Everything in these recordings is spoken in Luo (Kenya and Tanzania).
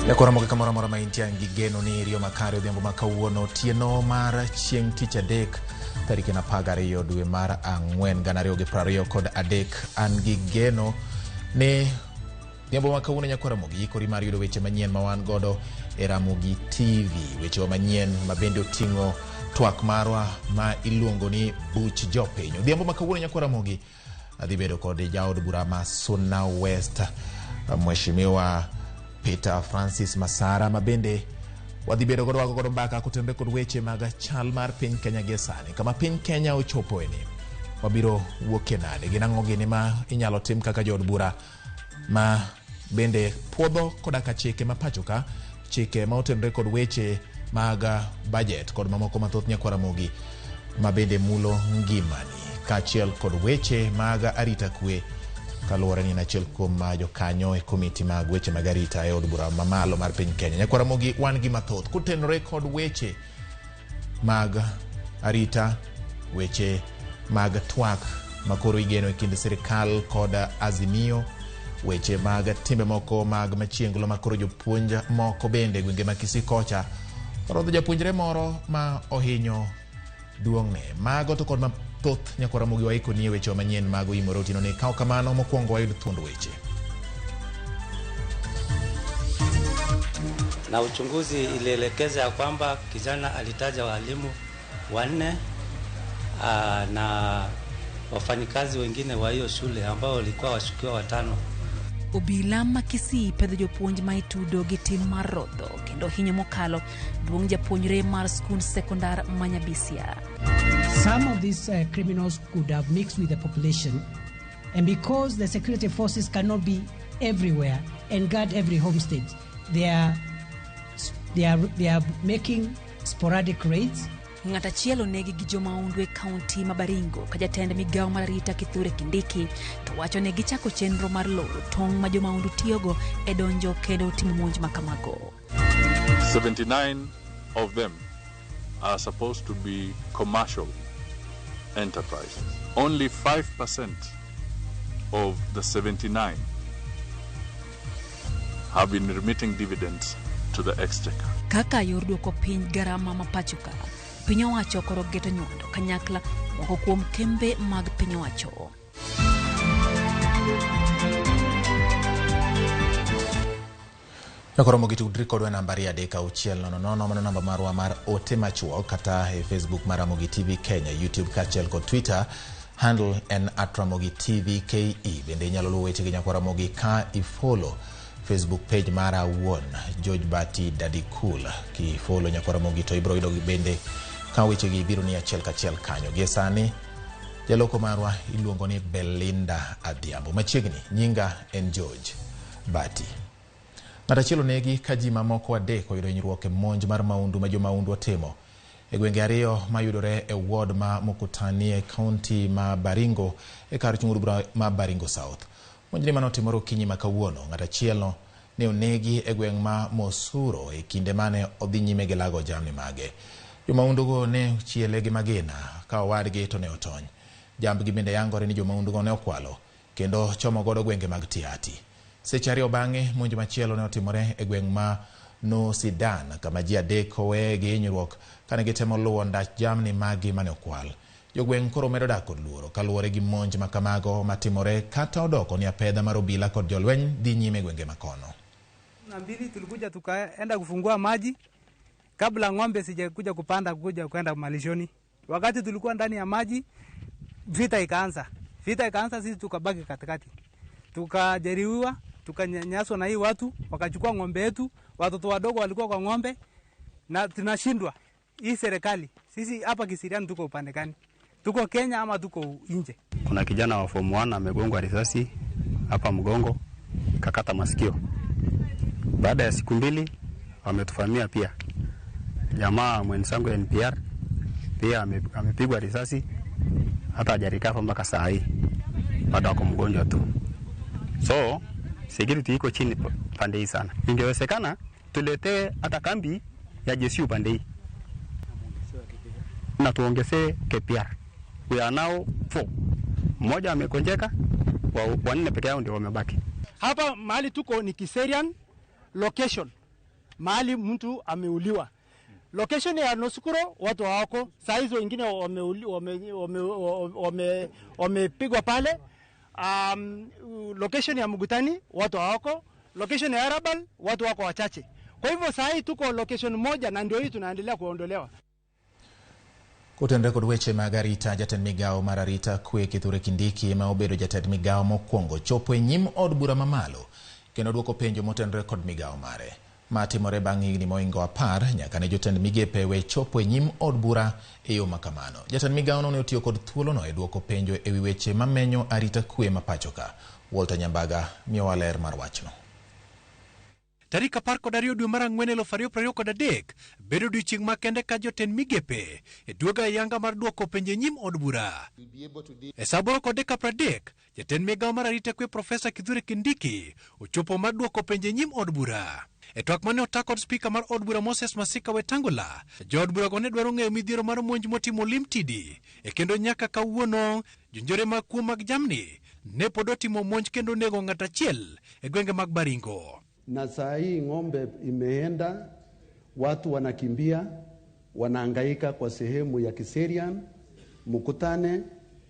Jakoro mogi kamoro amora ma intie an gi geno ni riyo makare odhiambo ma kawuono otieno mar chieng' tich adek tarik en 12 dwe mar 4 2023. An gi geno ni odhiambo ma kawuono nyakwara Ramogi ikori mar yudo weche manyien ma wan godo e Ramogi TV, wechewa manyien ma bende oting'o twak marwa ma iluongo ni buch jopiny. Odhiambo ma kawuono nyakwara Ramogi adhi bedo kod jaod bura ma Suna West, Mheshimiwa Peter Francis Masara, ma bende wadhi bedo godo wago godo mbaka kotenore kod weche mag chal mar piny Kenya gie sani. Kama piny Kenya ochopoe ni wabiro wuokie nade, gin ang'o gini ma inyalo tim kaka jood bura ma bende puodho koda ka chike ma pacho ka, chike ma otenore kod weche mag budget kod mamoko mathoth nyakwara Ramogi ma bende mulo ngimani, kaachiel kod weche mag arita kwe kaluwore ni en achiel kuom jokanyo e komiti mag weche mag arita e od bura mamalo mar piny Kenya. Nyakwara Ramogi wan gi mathoth kotenore kod weche mag arita, weche mag twak makoro igeno e kind sirikal kod Azimio, weche mag timbe moko mag machienglo makoro jopuonj moko bende gwenge ma Kisii kocha orodho japuonjre moro ma ohinyo duong'ne. Mago to kod mathoth nyakwara Ramogi waikoni e weche manyien mag Oimore otieno ni. Kaw kamano mokwongo wayud thuond weche. Na uchunguzi ilielekeza ya kwamba kijana alitaja walimu 4 na wafanyikazi wengine wa hiyo shule ambao walikuwa washukiwa 5. Obila ma Kisii pedho jopuonj ma itudo gi tim mar rodho kendo hinyo mokalo duong' japuonjre mar skund sekondar ma Nyabisia. Some of these criminals could have mixed with the population, and because the security forces cannot be everywhere and guard every homestead, they are making sporadic raids. Ng'at achiel onegi gi jomahundu e kaunti ma Baringo ka jatend migawo mar arita Kithure Kindiki to wacho ni gichako chenro mar loro tong' ma jomahundu tiyogo e donjo kendo timo monj ma kamago. 79 of them are supposed to be commercial enterprises. Only 5% of the 79 have been remitting dividends to the exchequer. Kaka yor duoko piny garama ma pacho ka, piny owacho koro geto nywando kanyakla moko kuom kembe mag piny owacho. Nyakoromo gi tudri kodwa e namba 3 6 0 0, mano namba marwa mar ote machuok, kata e Facebook mar Ramogi TV Kenya, YouTube kaachiel kod Twitter. Handle en @RamogiTVKE. Bende inyalo luwo wechegi nyakwar Ramogi ka ifollow Facebook page mara awuon, George Bati Daddy Cool. Kifollow nyakwar Ramogi to ibiro yudo bende ka wechegi biro ni achiel kachiel kanyo. Gie sani jaloko marwa iluongo ni Belinda Adhiambo. Machiegni nyinga en George Bati. Ng'at achiel onegi ka ji mamoko 3 oyudo hinyruok e monj mar mahundu ma jomahundu otimo e gwenge 2 mayudore e ward ma Mukutani e kaunti ma Baringo e kar chung' od bura ma Baringo South. Monjni manotimore okinyi ma kawuono. Ng'at achielno ne onegi e gweng' ma Mosuro e kinde mane odhi nyime gi lago jamni mage. Jomahundugo ne ochiele gi magina ka owadgi to ne otony. Jambgi bende yangore ni jomahundugo ne okwalo kendo chomo godo gwenge mag Tiati. Seche 2 bang'e monj machielo ne otimore e gweng' ma Nosidan kama ji 3 owe gi hinyruok kane gitemo luwo ndach jamni maggi mane okwal. Jogweng' koro medo dak kod luoro kaluwore gi monj ma kamago matimore kata odoko ni apedha mar obila kod jolweny dhi nyime gwenge makono. Na mbili tulikuja tukaenda kufungua maji kabla ng'ombe sijakuja kupanda kuja kwenda malishoni. Wakati tulikuwa ndani ya maji vita ikaanza. Vita ikaanza, sisi tukabaki katikati. Tukajeruhiwa, tukanyanyaswa na hii watu, wakachukua ng'ombe yetu, watoto wadogo walikuwa kwa ng'ombe na tunashindwa. Hii serikali, sisi hapa Kiserian tuko upande gani? Tuko Kenya ama tuko nje? Kuna kijana wa form 1 amegongwa risasi hapa mgongo, kakata masikio. Baada ya siku 2 wametufamia pia. Jamaa mwenzangu NPR pia amepigwa risasi, hata hajarecover mpaka saa hii. Bado ako mgonjwa tu. So security iko chini pande hii sana. Ingewezekana tuletee hata kambi ya jeshi upande hii na tuongezee KPR. We are now 4. Mmoja amegonjeka, wanne peke yao ndio wamebaki. Hapa mahali tuko ni Kiserian location, mahali mtu ameuliwa. Location ya Nosukuro watu hawako, saa hizo wengine wamepigwa pale. Location ya Mugutani watu hawako, location ya Arabal watu wako wachache. Kwa hivyo saa hii tuko location moja na ndio hii tunaendelea kuondolewa. Kotenore kod weche mag arita, jatend migawo mar arita kwe Kithure Kindiki ma obedo jatend migawo mokwongo chopo e nyim od bura mamalo kendo duoko penjo motenore kod migawo mare. Ma timore bang' higni moingo 10 nyaka ne jotend migepe we chopo e nyim od bura e yo makamano. Jatend migawono ne otiyo kod thuolono e duoko penjo e wi weche mamenyo arita kwe ma pacho ka. Walter Nyambaga miyowa ler mar wachno. Tarik 12 dwe mar 4 2023 bedo odiechieng' makende ka jotend migepe e duogo ayanga mar duoko penjo e nyim od bura. E sa 8:30, jatend migawo mar arita kwe Profesa Kithure Kindiki ochopo mar duoko penjo e nyim od bura. E twak mane ota kod spika mar od bura Moses Masika Wetangula, jood burago ne dwaro ng'eyo midhiero mar monj motimo Limtidi e kendo nyaka kawuono jonjore mag kuo mag jamni ne pod otimo monj kendo nego ng'at achiel e gwenge mag Baringo. Na saa hii ng'ombe imeenda, watu wanakimbia, wanahangaika kwa sehemu ya Kiserian, Mukutane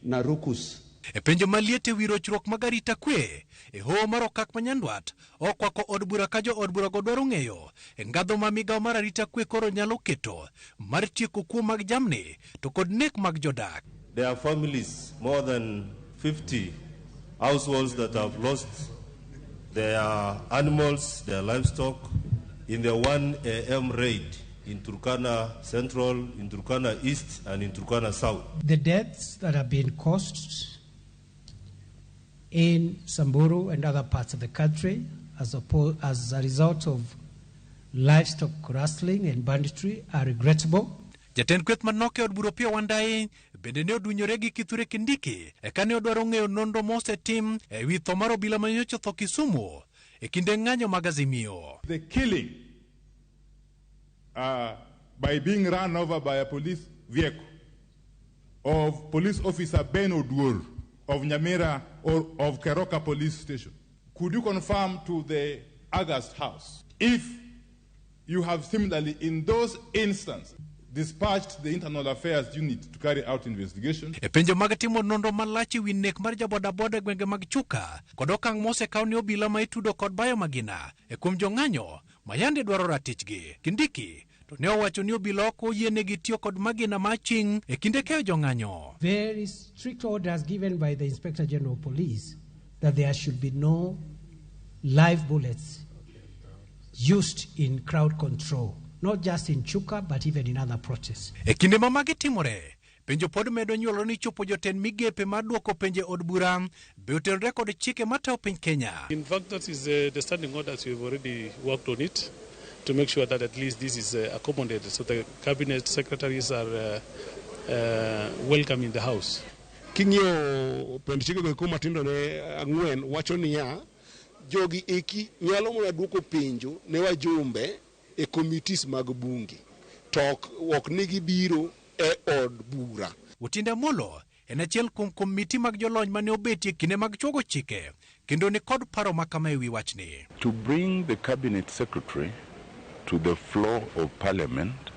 na Rukus. E penjo maliet e wi rochruok mag arita kwe e hoho mar okak ma Nyandwat okwako od bura ka jo od burago dwaro ng'eyo e ngadho ma migawo mar arita kwe koro nyalo keto mar tieko kuo mag jamni to kod nek mag jodak. There are families, more than 50 households that have lost their animals, their livestock in the 1 a.m. raid in Turkana Central, in Turkana East, and in Turkana South. The deaths that have been caused in Samburu and other parts of the country as a result of livestock rustling and banditry are regrettable. Jatend kweth manok e od bura Opiyo Wandayi bende ne odunyore gi Kithure Kindiki eka ne odwaro ng'eyo nonro mosetim e wi tho mar obila manyocha otho Kisumu e kinde ng'anyo mag Azimio. The killing by being run over by a police vehicle of police officer Ben Oduor of Nyamira or of Keroka police station. Could you confirm to the August House if you have similarly in those instances dispatched the Internal Affairs Unit to carry out investigation? E penjo mag timo nonro malach e wi nek mar jabodaboda e gwenge mag Chuka kod okang' mosekaw ne obila ma itudo kod bayo magina e kuom jong'anyo ma yande dwaro ratichgi. Kindiki to ne owacho ni obila ok oyienegi tiyo kod magina ma aching' e kinde keyo jong'anyo. Very strict orders given by the Inspector General of Police that there should be no live bullets used in crowd control, not just in Chuka but even in other protests. E kinde ma magi timore, penjo pod medo nyuolore ni chopo jotend migepe mar duoko penje od bura be otenore kod chike matayo piny Kenya. In fact, that is the standing orders. We've already worked on it to make sure that at least this is accommodated, so the cabinet secretaries are welcome in the house. King'iyo pend chikego eko matindo ne 4 wacho niya, jogi eki nyalo mana duoko penjo ne wajumbe e committees mag bunge to ok nigi biro e od bura. Otiende Amolo en achiel kuom komiti mag jolony mane obetie kinde mag chuogo chike kendo ni kod paro makama e wi wachni. To bring the cabinet secretary to the floor of parliament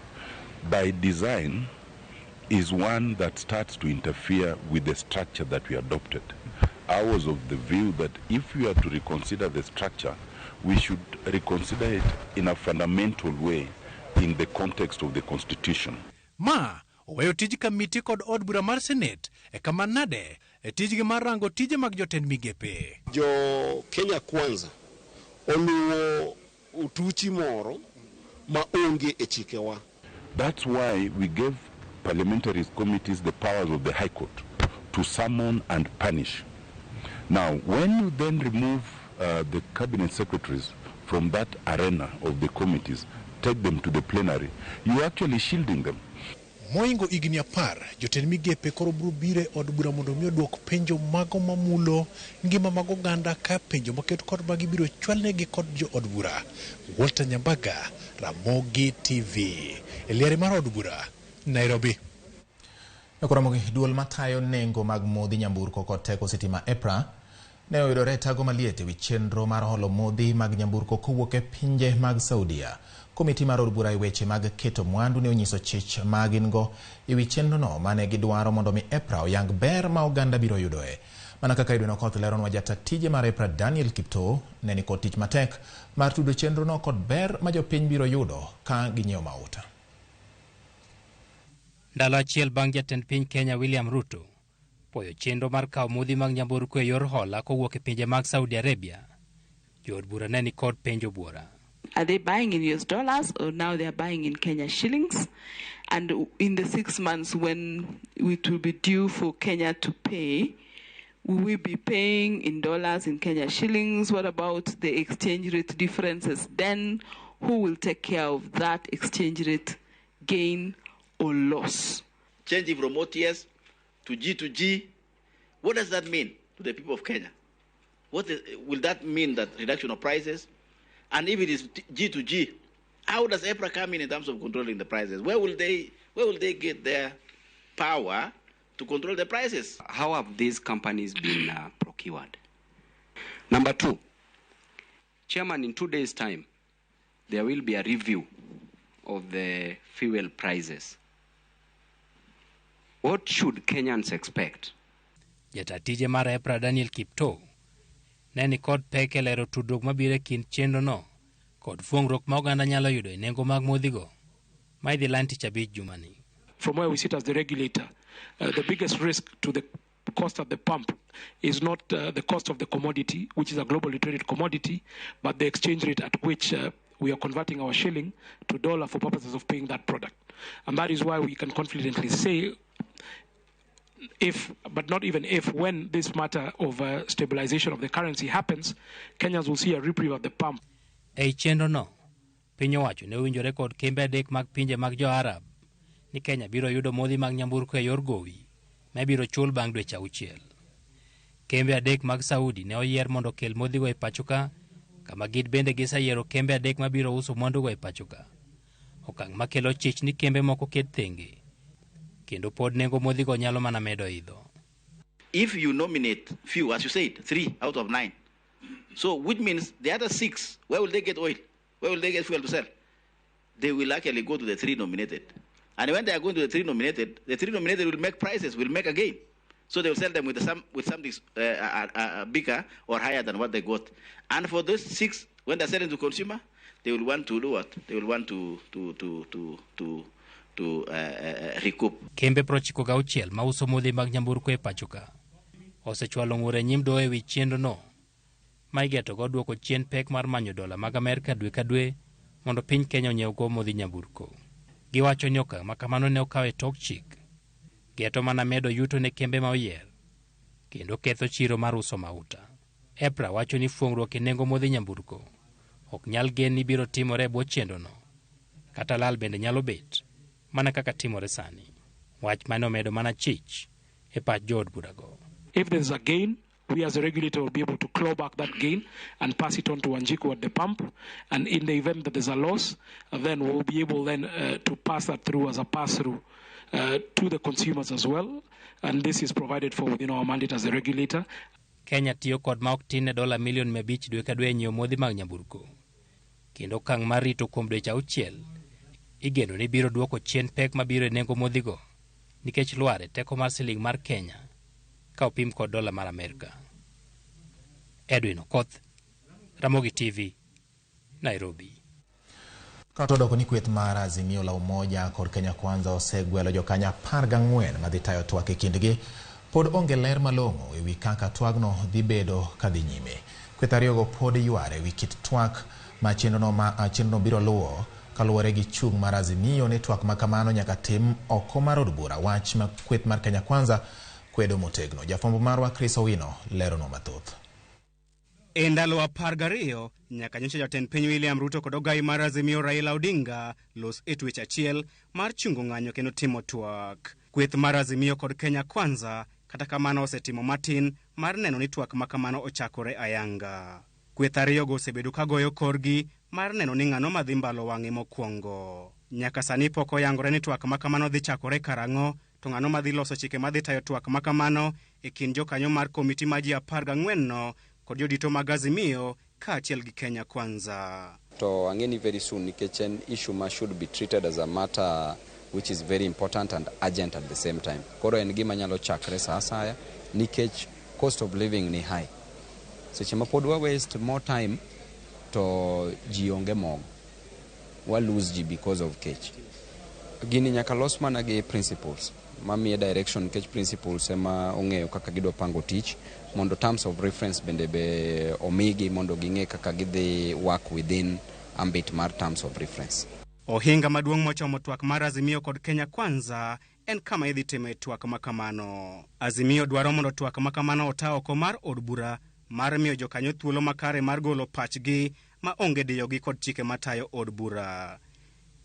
by design is one that starts to interfere with the structure that we adopted. I was of the view that if we are to reconsider the structure, we should reconsider it in a fundamental way in the context of the Constitution. Ma oweyo tij kamiti kod od bura mar Senate e kama nade e tijgi mar rango tije mag jotend migepe. Jo Kenya Kwanza oluwo utuchi moro ma onge e chikewa. That's why we gave parliamentary committees the powers of the High Court to summon and punish. Now, when you then remove the cabinet secretaries from that arena of the committees, take them to the plenary, you're actually shielding them. Moingo higni 10, jotend migepe koro biro biro e od bura mondo mi oduok penjo mago mamulo ngima mag oganda ka penjo moket kod magi biro chwalnegi kod jo od bura. Walter Nyambaga, Ramogi TV, e liare mar od bura, Nairobi. Ramogi, duol matayo nengo mag modhi nyamburko kod teko sitima EPRA Ne oyudore e tago maliet ewi chenro mar holo modhi mag nyamburko kowuok e pinje mag Saudia. Komiti mar od bura e weche mag keto mwandu ne onyiso chich ma gin go ewi chenrono mane gidwaro mondo mi EPRA oyang ber ma oganda biro yudoe. Mana kaka Edwin Okoth leronwa, jata tije mar EPRA Daniel Kiptoo ne nikod tich matek mar tudo chenrono kod ber ma jopiny biro yudo ka ginyiewo mauta. Ndalo achiel bang' jatend piny Kenya William Ruto poyo chenro mar kawo modhi mag nyamburko e yor hola kowuok e pinje mag Saudi Arabia, jood bura ne nikod penjo buora. Are they buying in US dollars or now they are buying in Kenya shillings? And in the 6 months when it will be due for Kenya to pay, will we be paying in dollars, in Kenya shillings? What about the exchange rate differences then? Who will take care of that exchange rate gain or loss? Changing from OTS to G to G, what does that mean to the people of Kenya? Will that mean that reduction of prices? And if it is G to G, how does EPRA come in terms of controlling the prices? Where will they get their power to control the prices? How have these companies been procured? Number two, Chairman, in 2 days' time, there will be a review of the fuel prices. What should Kenyans expect? Jata tije mar EPRA Daniel Kiptoo ne nikod pek e lero tudruok mabiro e kind chenrono kod fuong'ruok ma oganda nyalo yudo e nengo mag modhigo ma idhi land tich abich jumani. From where we sit as the regulator, the biggest risk to the cost at the pump is not the cost of the commodity, which is a globally traded commodity, but the exchange rate at which we are converting our shilling to dollar for purposes of paying that product. And that is why we can confidently say if, but not even if, when this matter of stabilization of the currency happens, Kenyans will see a reprieve at the pump. Ei chenrono, piny owacho ne owinjore kod kembe adek mag pinje mag jo Arab ni Kenya biro yudo modhi mag nyamburko e yor gowi ma ibiro chul bang' dweche auchiel. Kembe adek mag Saudi ne oyier mondo okel modhigo e pachoka kama gin bende giseyiero kembe adek mabiro uso mwandugo e pachoka. Okang' makelo chich ni kembe moko ket thenge kendo pod nengo modhigo nyalo mana medo idho. If you nominate few, as you said, three out of nine, so which means the other six, where will they get oil? Where will they get fuel to sell? They will actually go to the three nominated. And when they are going to the three nominated will make prices, will make a gain. So they will sell them with something bigger or higher than what they got. And for those six, when they're selling to consumer, they will want to do what? They will want to recoup. Kembe 96 mauso modhi mag nyamburko e pachoka osechwalo ng'ur e nyim doho ewi chenrono ma igetogo duoko chien pek mar manyo dola mag Amerka dwe ka dwe mondo piny Kenya onyiewgo modhi nyamburko. Giwacho ni okang' ma kamano ne okaw e tok chik geto mana medo yuto ne kembe ma oyier kendo ketho chiro mar uso mauta. EPRA wacho ni fuong'ruok e nengo modhi nyamburko ok nyal gen ni biro timore e bwo chenrono kata lal bende nyalo bet mana kaka timore sani. Wach mane omedo mana chich e pach jood burago. If there's a gain, we as a regulator will be able to claw back that gain and pass it on to Wanjiku at the pump. And in the event that there's a loss, then we'll be able then to pass that through as a pass-through to the consumers as well. And this is provided for within our mandate as a regulator. Kenya tiyo kod ma ok tin ne dola milion 500 dwe ka dwe e nyiewo modhi mag nyamburko. Kendo okang' mar rito kuom dweche auchiel igeno ni biro duoko chien pek mabiro e nengo modhigo nikech lwar e teko mar siling mar Kenya ka opim kod dola mar Amerka. Edwin Okoth, Ramogi TV, Nairobi. Kata odoko ni kweth mar Azimio la Umoja kod Kenya Kwanza osegwelo jokanyo 14 madhi tayo twak e kindgi, pod onge ler malong'o ewi kaka twagno dhi bedo kadhi nyime. Kweth ariyogo pod yware ewi kit twak ma chenrono biro luwo kaluwore gi chung' mar Azimio ni twak ma kamano nyaka tim oko mar od bura, wach ma kweth mar Kenya Kwanza kwedo motegno. Jafwambo marwa Chris Owino leronwa mathoth. E ndalo 12 nyaka nyocha jatend piny William Ruto kod ogai mar Azimio Raila Odinga los e twech achiel mar chungo ng'anyo kendo timo twak. Kweth mar Azimio kod Kenya Kwanza kata kamano osetimo matin mar neno ni twak ma kamano ochakore ayanga. Kweth ariyogo osebedo ka goyo korgi mar neno ni ng'ano madhi mbalo wang'e mokwongo. Nyaka sani pok oyangore ni twak ma kamano dhi chakore karang'o, to ng'ano madhi loso chike madhi tayo twak ma kamano. e kind jokanyo mar komiti ma ji 14 no kod jodito mag Azimio kaachiel gi Kenya Kwanza. To ang'e ni very soon nikech en issue ma should be treated as a matter which is very important and urgent at the same time. Koro en gima nyalo chakre sa asaya nikech cost of living ni high. Seche ma pod wa waste more time to ji onge mogo. Wa lose ji because of kech. Gini nyaka los mana gi principles mamiye direction nikech principles ema ong'eyo kaka gidwa pango tich mondo terms of reference bende be omigi mondo ging'e kaka gidhi work within ambit mar terms of reference. Ohinga maduong' mochomo twak mar Azimio kod Kenya Kwanza en kama idhi time twak makamano. Azimio dwaro mondo twak makamano ota oko mar od bura mar miyo jokanyo thuolo makare mar golo pachgi ma onge diyogi kod chike matayo od bura.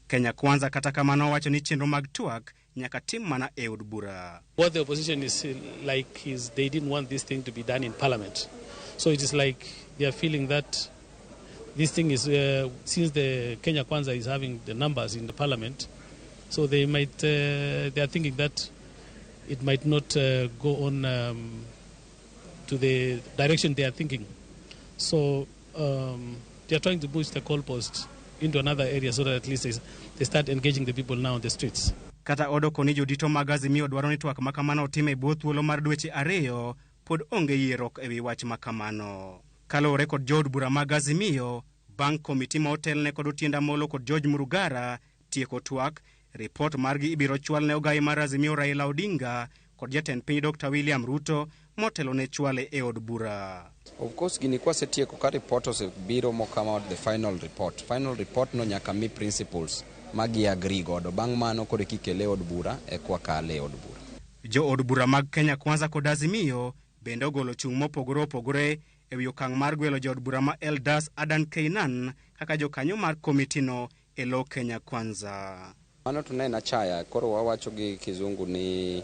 Kenya Kwanza kata kamano wacho ni chenro mag twak nyaka tim mana e od bura. What the opposition is like is they didn't want this thing to be done in parliament. So it is like they are feeling that this thing is, since the Kenya Kwanza is having the numbers in the parliament, so they might, they are thinking that it might not go on to the direction they are thinking. So they are trying to push the goalpost into another area so that at least they start engaging the people now on the streets. Kata odoko ni jodito mag Azimio dwaro ni twak makamano otim e bwo thuolo mar dweche 2, pod onge yierruok ewi wach makamano. Kaluwore kod jood bura mag Azimio, bang' komiti ma otelne kod Otiende Amollo kod George Murugara tieko twak, ripot margi ibiro chwal ne ogai mar Azimio Raila Odinga kod jatend piny Dr. William Ruto motelo ne chwale e od bura. Of course gini kwasetieko ka report osebiro mo come out the final report. Final report no nyaka mi principles magi agree godo. Bang' mano koro kikele od bura ekwa kale od bura. Jo od bura mag Kenya Kwanza kod Azimio bende ogolo chung' mopogore opogore ewi okang' mar gwelo jood bura ma Eldas Adan Keynan kaka jokanyo mar komitino e lo Kenya Kwanza. Mano to ne en achaya, koro wawacho gi kizungu ni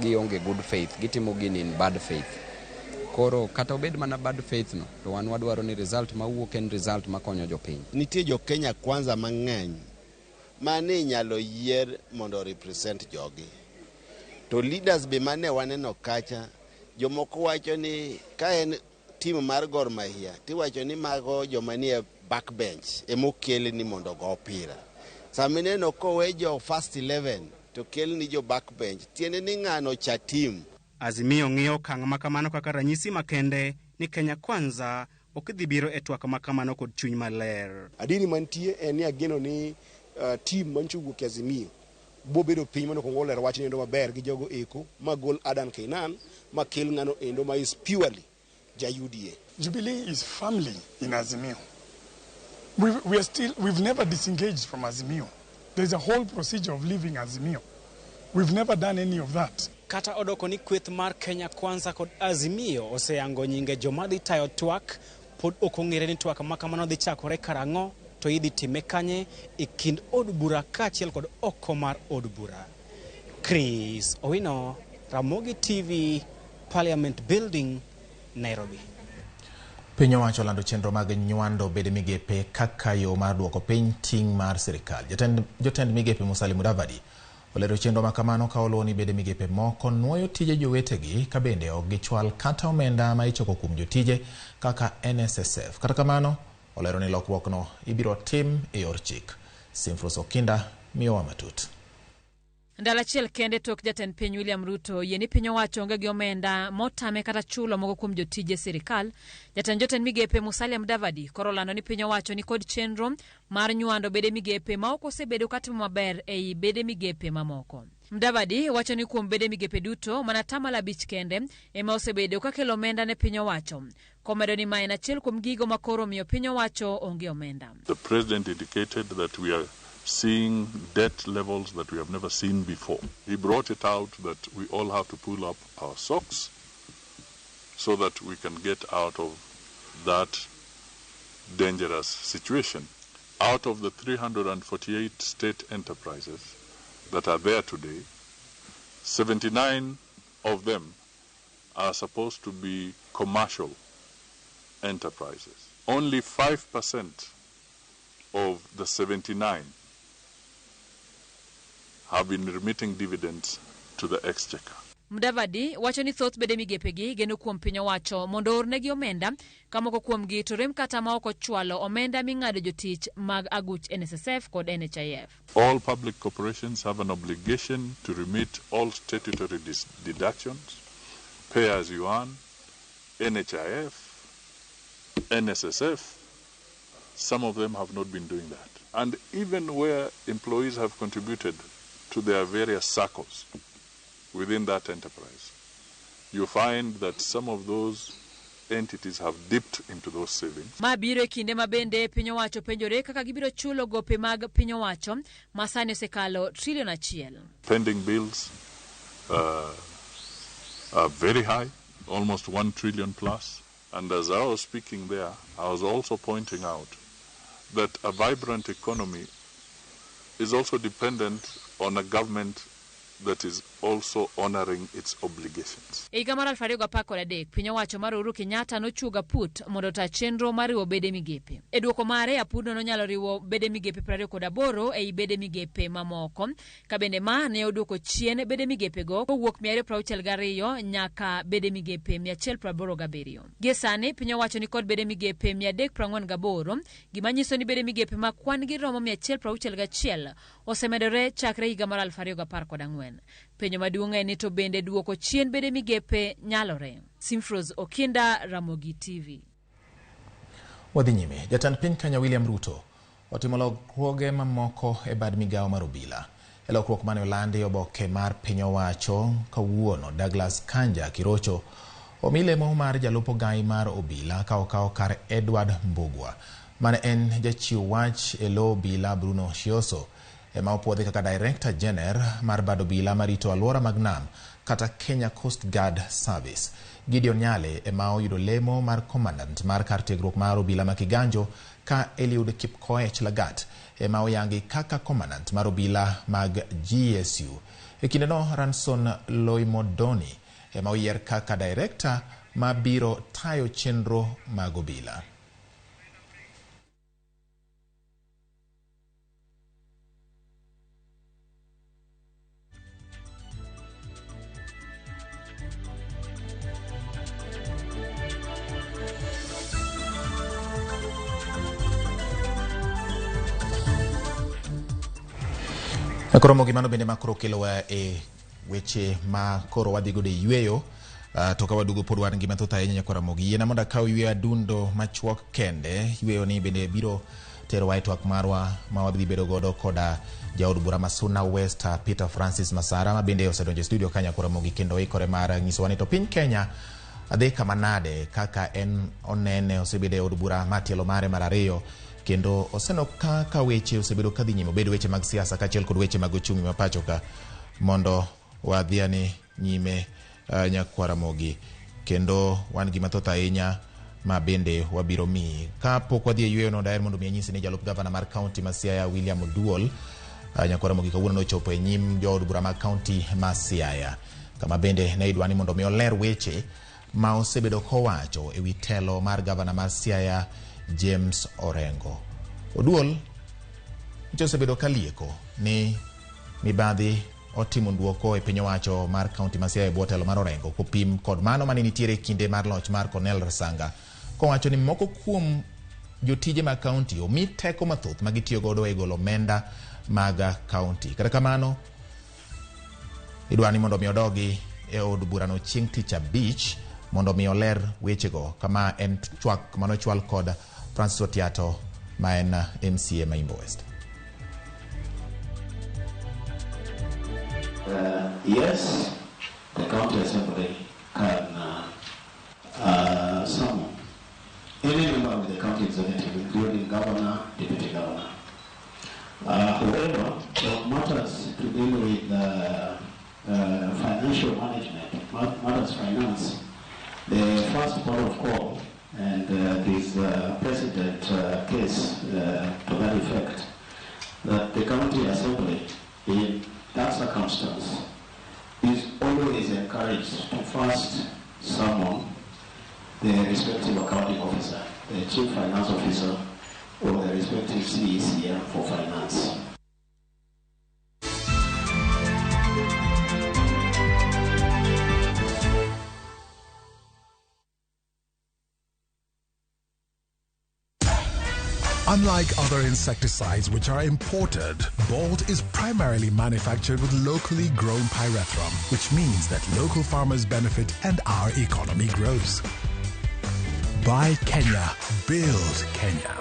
gionge good faith, gitimo gini in bad faith. Koro kata obed mana bad faith no, to wan wadwaro ni result mawuok en result makonyo jopiny. Nitie jo Kenya Kwanza mang'eny mane inyalo yier mondo represent jogi. To leaders be mane waneno kacha, jomoko wacho ni ka en team mar Gor Mahia, tiwacho ni mago joma nie backbench emokel ni mondo go opira. Sama ineno kowe jo first 11 to kel ni jo backbench, tiende ni ng'ano cha team. Azimio ng'iyo okang' makamano kaka ranyisi makende ni Kenya Kwanza ok dhi biro e twak makamano kod chuny maler. Adieri mantie en ni ageno ni team mancho wuok e Azimio bo bedo piny mondo kuongo oler wach endo maber gi jogo eko ma gol Adan Keynan ma kel ng'ano endo ma is purely ja UDA. Jubilee is family in Azimio. We've never disengaged from Azimio. There's a whole procedure of leaving Azimio. We've never done any of that. Kata odoko ni kweth mar Kenya Kwanza kod Azimio oseyango nyinge joma dhi tayo twak, pod ok ong'ere ni twak makamano dhi chakore karang'o to idhi time kanye e kind od bura kaachiel kod oko mar od bura. Chris Owino, Ramogi TV, Parliament Building, Nairobi. Piny owacho olando chenro mag nywando bede migepe kaka yo mar duoko piny ting' mar sirikal. Jotend migepe Musalia Mudavadi olero chenro makamano ka oluwo ni bede migepe moko nuoyo tije jowetegi ka bende ok gichwal kata omenda ma ichoko kuom jotije kaka NSSF. Kata kamano, olero ni lokruokno ibiro tim e yor chik. Simfros Okinda miyowa matut. Ndalo achiel kende tok jatend piny William Ruto yie ni piny owacho onge gi omenda motame kata chulo moko kuom jotije sirikal. Jatend jotend migepe Musalia Mudavadi koro olando ni piny owacho ni kod chenro mar nywando bede migepe ma ok osebedo katimo maber ei bede migepe mamoko. Mudavadi wacho ni kuom bede migepe duto mana 5% kende ema osebedo kakelo omenda ne piny owacho. Komedo ni ma en achiel kuom gigo ma koro miyo piny owacho onge omenda. The president indicated that we are seeing debt levels that we have never seen before. He brought it out that we all have to pull up our socks so that we can get out of that dangerous situation. Out of the 348 state enterprises that are there today, 79 of them are supposed to be commercial enterprises. Only 5% of the 79 have been remitting dividends to the exchequer. Mudavadi wacho ni thoth bede migepegi geno kuom piny owacho mondo oornegi omenda ka moko kuomgi to rem kata ma ok ochwalo omenda ming'ado jotich mag aguch NSSF kod NHIF. All public corporations have an obligation to remit all statutory deductions, pay as you earn, NHIF, NSSF. Some of them have not been doing that. And even where employees have contributed to their various circles within that enterprise, you find that some of those entities have dipped into those savings. Ma biro e kinde ma bende piny owacho penjore kaka gibiro chulo gope mag piny owacho ma sani osekalo trilion achiel. Pending bills are very high, almost 1 trillion plus. And as I was speaking there, I was also pointing out that a vibrant economy is also dependent on a government that is also honoring its obligations. E higa mar 2013, piny owacho mar Uhuru Kenyatta nochuogo aput mondo ota chenro mar riwo bede migepe. E duoko mare, apudno nonyalo riwo bede migepe 28 ei bede migepe mamoko, ka bende ma ne oduoko chien bede migepego kowuok 262 nyaka bede migepe 187. Gie sani, piny owacho ni kod bede migepe 348, gima nyiso ni bede migepe ma kwan gi romo 161 osemedore chakre higa mar 2014. Penjo maduong' en ni to bende duoko chien bede migepe nyalore. Simfros Okinda, Ramogi TV. Wadhi nyime. Jatend piny Kenya William Ruto otimo lokruoge mamoko e bad migawo mar obila. E lokruok mane olandi oboke mar piny owacho kawuono, Douglas Kanja Kirocho omi lemo mar jalup ogai mar obila ka okawo kar Edward Mbugua mane en jachiw wach e lo obila Bruno Shioso ema opuodhi kaka Director General mar bad obila marito alwora mag nam kata Kenya Coast Guard Service. Gideon Nyale ema oyudo lemo mar commandant mar kar tiegruok mar obila ma Kiganjo ka Eliud Kipkoech Lagat ema oyangi kaka commandant mar obila mag GSU. E kindeno Ranson Loimodoni ema oyier kaka director ma biro tayo chenro mag obila. Koro gimano bende makoro kelowa e weche ma koro wadhi godo e yweyo, to ka waduogo pod wan gi mathoth ahinya nyakwa Ramogi. Yiena mondo akaw yweyo adundo machuok kende. Yweyo ni bende biro terowa e twak marwa ma wadhi bedo godo koda jaod bura ma Suna West Peter Francis Masara ma bende osedonjo e studio ka nyakwa Ramogi kendo oikore mar nyisowa ni to piny Kenya dhi kama nade kaka en onene osebedo e od bura ma tielo mare mar ariyo kendo oseno kaka weche osebedo kadhi nyime, obed weche mag siasa kaachiel kod weche mag uchumi ma pacho ka, mondo wadhiane nyime nyakwa Ramogi. Kendo wan gi mathoth ahinya ma bende wabiro miyi. Kapok wadhi e yweyo no, daher mondo mi anyisi ni jalup gavana mar kaunti ma Siaya William Oduol nyakwa Ramogi kawuono nochopo e nyim jood bura mag kaunti ma Siaya, kama bende ne idwa ni mondo mi oler weche ma osebedo kowacho ewi telo mar gavana mar Siaya James Orengo. Oduol nyicha osebedo kalieko ni mibadhi otimo duoko e piny owacho mar kaunti ma Siaya e bwo telo mar Orengo kopim kod mano mane nitiere e kinde mar loch mar Cornel Rasanga, kowacho ni moko kuom jotije mag kaunti omi teko mathoth ma gitiyo godo e golo omenda mag kaunti. Kata kamano, idwa ni mondo mi odogi e od burano chieng' tich abich mondo mi oler wechego, kama en twak manochwal kod Francis Otiato ma en MCA ma Imbo West. Yes, the county assembly can summon any member of the county executive, including governor, deputy governor. However, for matters to deal with financial management, matters finance, the first port of call, and this precedent case to that effect, that the county assembly in that circumstance is always encouraged to first summon the respective accounting officer, the chief finance officer, or the respective CECM for finance. Unlike other insecticides which are imported, Bolt is primarily manufactured with locally grown pyrethrum, which means that local farmers benefit and our economy grows. Buy Kenya, build Kenya.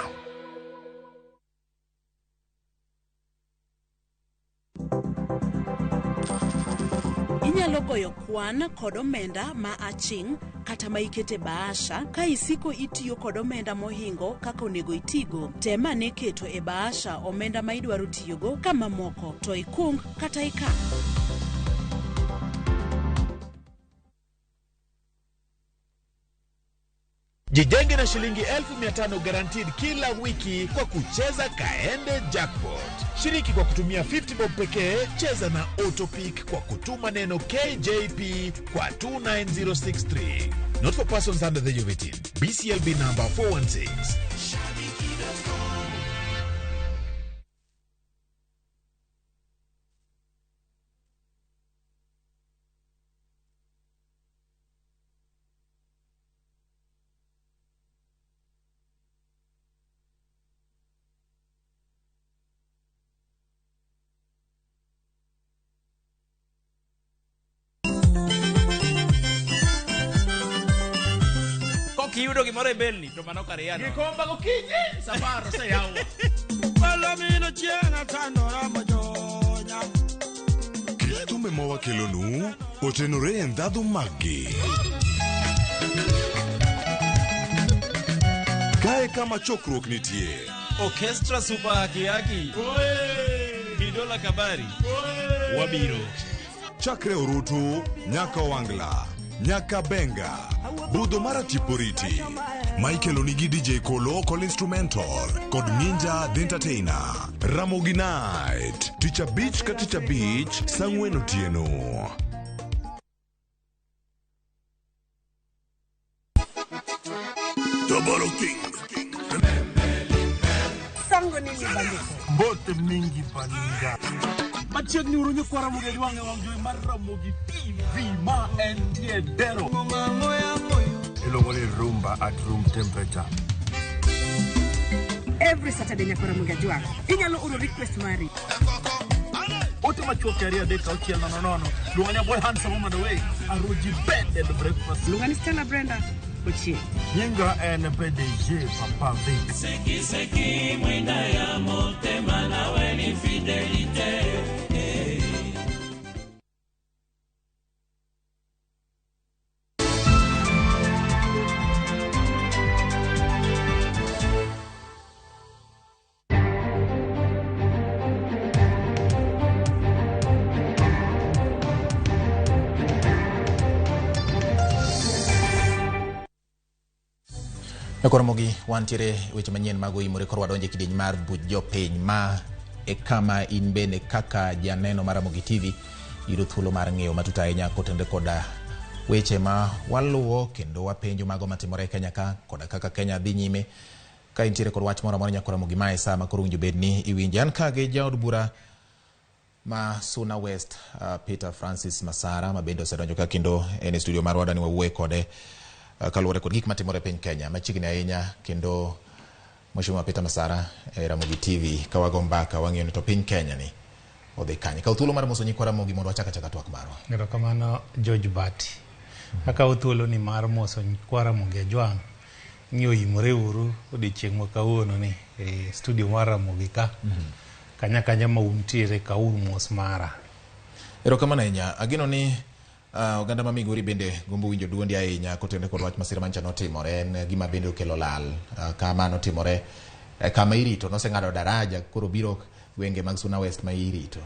Inyalo goyo kwan kod omenda ma aching' kata ma ikete bahasha ka isiko itiyo kod omenda mohingo kaka onego itigo. Tem ane keto e bahasha omenda ma idwaro tiyogo ka mamoko to ikung kata ikan. Jijenge na shilingi 1500 guaranteed kila wiki kwa kucheza Kaende Jackpot. Shiriki kwa kutumia 50 bob pekee, cheza na Autopick kwa kutuma neno KJP kwa 29063. Not for persons under the age of 18. BCLB number 416. Kiyudo gimoro e belni to mano kar yano. Gikomba gokinyi safar oseyawo. Palomino chieng' atandora mojonya. Kit thumbe ma wakelonu otenore e ndhadhu maggi. Kae kama chokruok nitie. Orchestra Super Haki Haki. Bidola Kabari. Wabiro. Chakre Orutu, nyaka Wangla, nyaka Benga. Budho mara Tiporiti. Michael Onigi DJ Kolo Call Instrumental kod Ninja The Entertainer. Ramogi Night. Tich abich ka tich abich saa ang'wen otieno. Double King. Sango nini bandiko? Mbote mingi baninga. Machiegni uru nyikwa Ramogi Ajwang' e wang' jowi mar Ramogi TV ma entie Dero. Iluongo ni rumba at room temperature. Every Saturday nyakwa Ramogi Ajwang'. Inyalo oro request mari. Ote machuok 2 3 6 0 0. Luonga ni Boy Handsome Woman Away. Aruji Bed and Breakfast. Luonga ni Stella Brenda Ochieng'. Nyinga en PDG Papa Vic. Seki seki mwinda ya motema nawe ni fidelite. Koro wantiere weche manyien mag oimore koro wadonje e kidieny mar buch jopiny ma e kama in bende kaka janeno mar Ramogi TV yudo thuolo mar ng'eyo matut ahinya kotenore koda weche ma waluwo kendo wapenjo mago matimore e Kenya ka koda kaka Kenya dhi nyime. Ka intiere kod wach moro amora nyakwa Ramogi mae e sa ma koro owinjo bed ni iwinje. An ka gi jaod bura ma Suna West Peter Francis Masara ma bende osedonjo ka kendo en e studio marwa dani wawuoye kode kaluwore kod gik matimore e piny Kenya machiegni ahinya. Kendo Mheshimiwa Peter Masara e Ramogi TV ka wago mbaka wang'iyo ni to piny Kenya ni odhi kanye. Kaw thuolo mar moso nyikwa Ramogi mondo wachak achaka twak marwa. Erokamano George Bati. Akawo thuolo ni mar moso nyikwa Ramogi Ajwang' ni oimore uru odiochieng' ma kawuono ni e studio mar Ramogi ka. Kanya kanya ma untiere kauru mos mara. Erokamano ahinya. Ageno ni oganda ma Migori bende gombo winjo duondi ahinya kotenore kod wach masira mancha notimore. En gima bende okelo lal kama notimore kama irito noseng'ado daraja koro biro gwenge mag Suna West ma irito.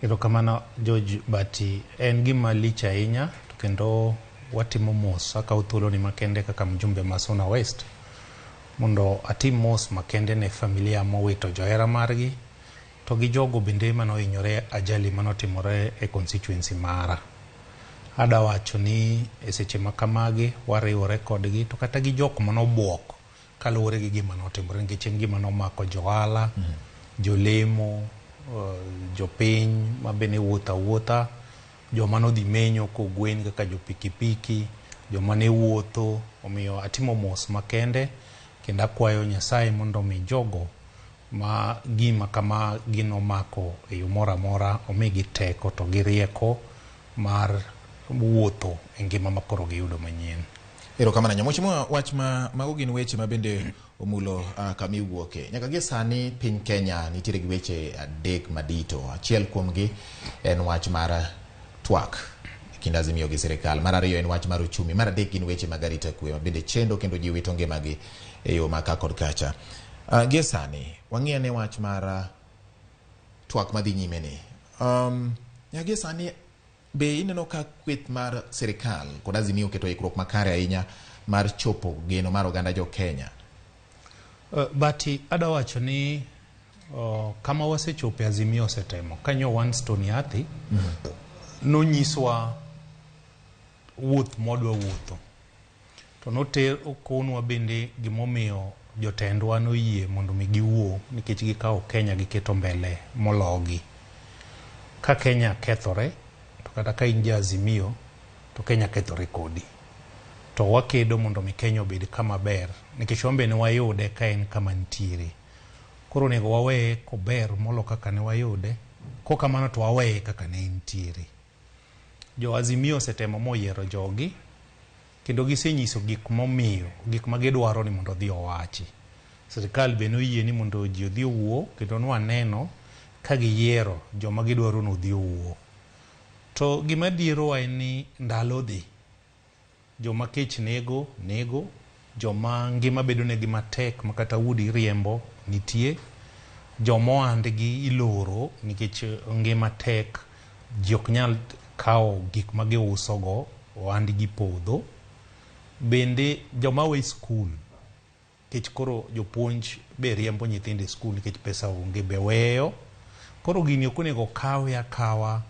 Erokamano George Bati. En gima lich ahinya to kendo watimo mos. Akawo thuolo ni makende kaka mjumbe ma Suna West mondo atim mos makende ne familia mowito johera margi to gi jogo bende manohinyore ajali manotimore e constituency mara. Ada wacho ni e seche ma kamagi wariwore kodgi to kata gi jok manobuok kaluwore gi gima notimore nikech en gima nomako johala, jolemo, jopiny mabende wuotho awuotha, joma nodhi menyo kogwen kaka jo pikipiki, joma ne wuotho. Omiyo atimo mos makende Kendo akwayo Nyasaye mondo omi jogo ma gima kama gino omako e yo moro amora omigi teko to gi rieko mar wuotho e ngima ma koro giyudo manyien. Erokamano ahinya. Mheshimiwa, wach ma mago gin weche ma bende omulo kama iwuoke. Nyaka gie sani piny Kenya nitiere gi weche adek madito. Achiel kuomgi en wach mar twak e kind Azimio gi sirikal. Mar ariyo en wach mar uchumi. Mar adek gin weche mag arita kwe ma bende chendo kendo ji wito ngimagi e yo ma ka kod kacha. Gie sani wang'i ane wach mar twak madhi nyime ni. Nyaka gie sani be ineno ka kweth mar sirikal kod Azimio oketo ikruok makare ahinya mar chopo geno mar oganda jo Kenya? Bati, adwa wacho ni kama wasechope Azimio osetemo. Kanyo Winston Yathi nonyiswa wuoth mwadwa wuotho. To noter okonwa bende gimomiyo jotendwa noyie mondo mi giwuo nikech gikawo Kenya giketo mbele mologi. Ka Kenya kethore, to kata ka in ja Azimio, to Kenya kethore kodi. To wakedo mondo mi Kenya obed kama ber, nikech wan be ne wayude ka en kama nitiere. Koro onego waweye kober molo kaka ne wayude, kok kamano to waweye kaka ne entiere. Jo Azimio osetemo moyiero jogi, kendo gisenyiso gik momiyo, gik ma gidwaro ni mondo odhi owachi. Sirikal be noyie ni mondo ji odhi owuo, kendo nwaneno ka giyiero joma gidwaro ni odhi owuo. To gima dhierowa en ni ndalo dhi. Joma kech nego, nego. Joma ngima bedo negi matek ma kata udi riembo nitie. Joma ohandgi iloro nikech ngima tek, ji ok nyal kawo gik ma giusogo, ohandgi podho. Bende joma we skul, nikech koro jopuonj be riembo nyithindo e skul nikech pesa onge be weyo. Koro gini ok onego kawe akawa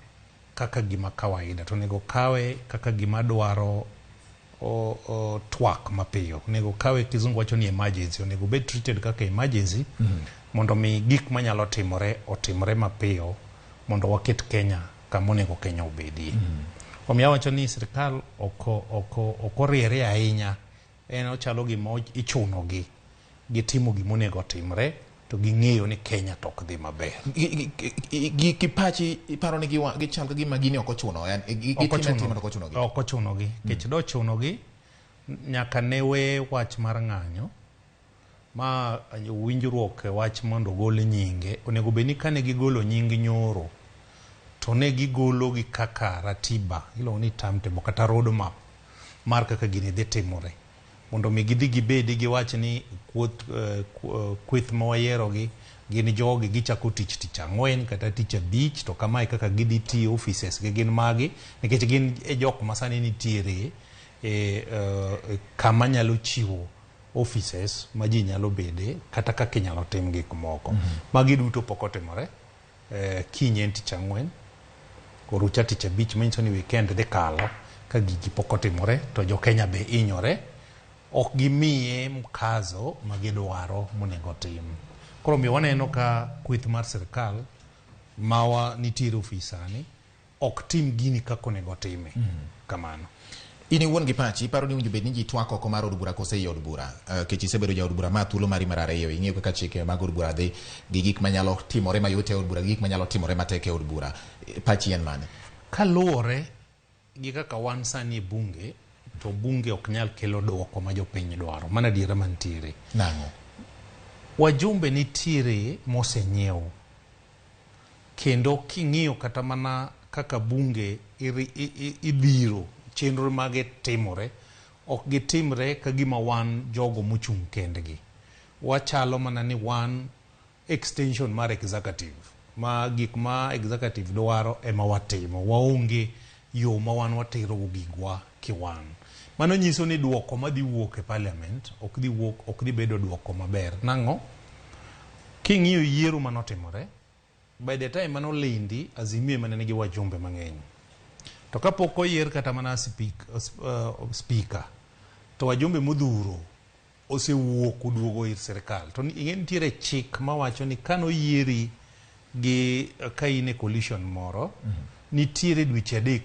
kaka gima kawaida, to onego kawe kaka gima dwaro twak mapiyo. Onego kawe, kizungu wacho ni emergency, onego bed treated kaka emergency mondo mi gik manyalo timore otimre mapiyo mondo waket Kenya kama onego Kenya obedie. Omiyo awacho ni sirikal ok oriere ahinya, en ochalo gima ichunogi gitimo gima onego otimre to ging'eyo ni Kenya to ok dhi maber. Gi kipachi iparo ni gichal ka gima gini ok ochuno, gitime atima to ok ochunogi. Ok ochunogi, nikech dochunogi nyaka ne we wach mar ng'anyo ma winjruok e wach mondo ogol nyinge. Onego bed ni kane gigolo nying nyoro to ne gigolo gi kaka ratiba, iluongo ni timetable kata road map mar kaka gini dhi timore, mondo mi gidhi gibedi giwach ni kweth ma wayierogi gin jogi, gichako tich tich ang'wen kata tich abich, to kamae kaka gidhi tiyo, offices gi gin magi, nikech gin e jok ma sani nitiere e kama nyalo chiwo offices ma ji nyalo bede kata kaka inyalo tim gik moko. Magi duto pok otimore. Kiny en tich ang'wen, orucha tich abich, manyiso ni weekend dhi kalo ka gigi pok otimore, to jo Kenya be hinyore, ok gimiye mkazo ma gidwaro monego otim. Koro omiyo waneno ka kweth mar sirikal mawa nitiere ofis sani ok tim gini kaka onego otime. Kamano. In iwuon gi pachi, iparo ni owinjo bed ni ji twak oko mar od bura kose ei od bura? Kech isebedo jaod bura ma thuolo mari mar ariyo, ing'eyo kaka chike mag od bura dhi, gi gik manyalo timore mayot e od bura, gi gik manyalo timore matek e od bura. Pachi en mane? Kaluwore gi kaka wan sani e bunge, to bunge ok nyal kelo duoko ma jopiny dwaro. Mano adiera mantiere. Nang'o? Wajumbe nitiere mosenyiew. Kendo king'iyo kata mana kaka bunge idhiro chenro mage timore, ok gitimre ka gima wan jogo mochung' kendgi. Wachalo mana ni wan extension mar executive, ma gik ma executive dwaro ema watimo. Waonge yo ma wan watero go gigwa kiwan. Mano nyiso ni duoko madhi wuok e parliament ok dhi wuok, ok dhi bedo duoko maber. Nang'o? King'iyo yiero manotimore, by the time manolindi, Azimio ema ne nigi wajumbe mang'eny. To kapok oyier kata mana speaker, to wajumbe modhuro osewuok oduogo ir sirikal. To ing'e nitiere chik mawacho ni kanoyieri gi ka in e coalition moro, nitiere dweche 3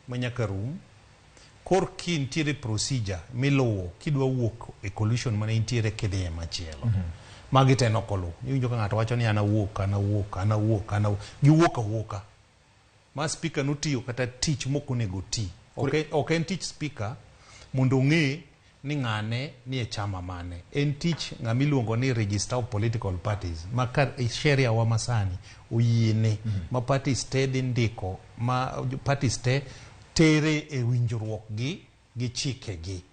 ma nyaka rum. Kor ki nitiere procedure miluwo kidwa wuok e coalition mane intiere kidhi e machielo. Magi te nok oluw. Iwinjo ka ng'ato wacho ni an awuok, an awuok, an awuok, an awuok. Giwuok awuoka. Ma speaker notiyo kata tich mok onego ti. Ok en tich speaker mondo ong'e ni ng'ane ni e chama mane. En tich ng'ama iluongo ni Registrar of Political Parties ma ka sheria wa masani oyiene ma parties te dhi ndiko ma parties te tere e winjruok gi gi chike gi.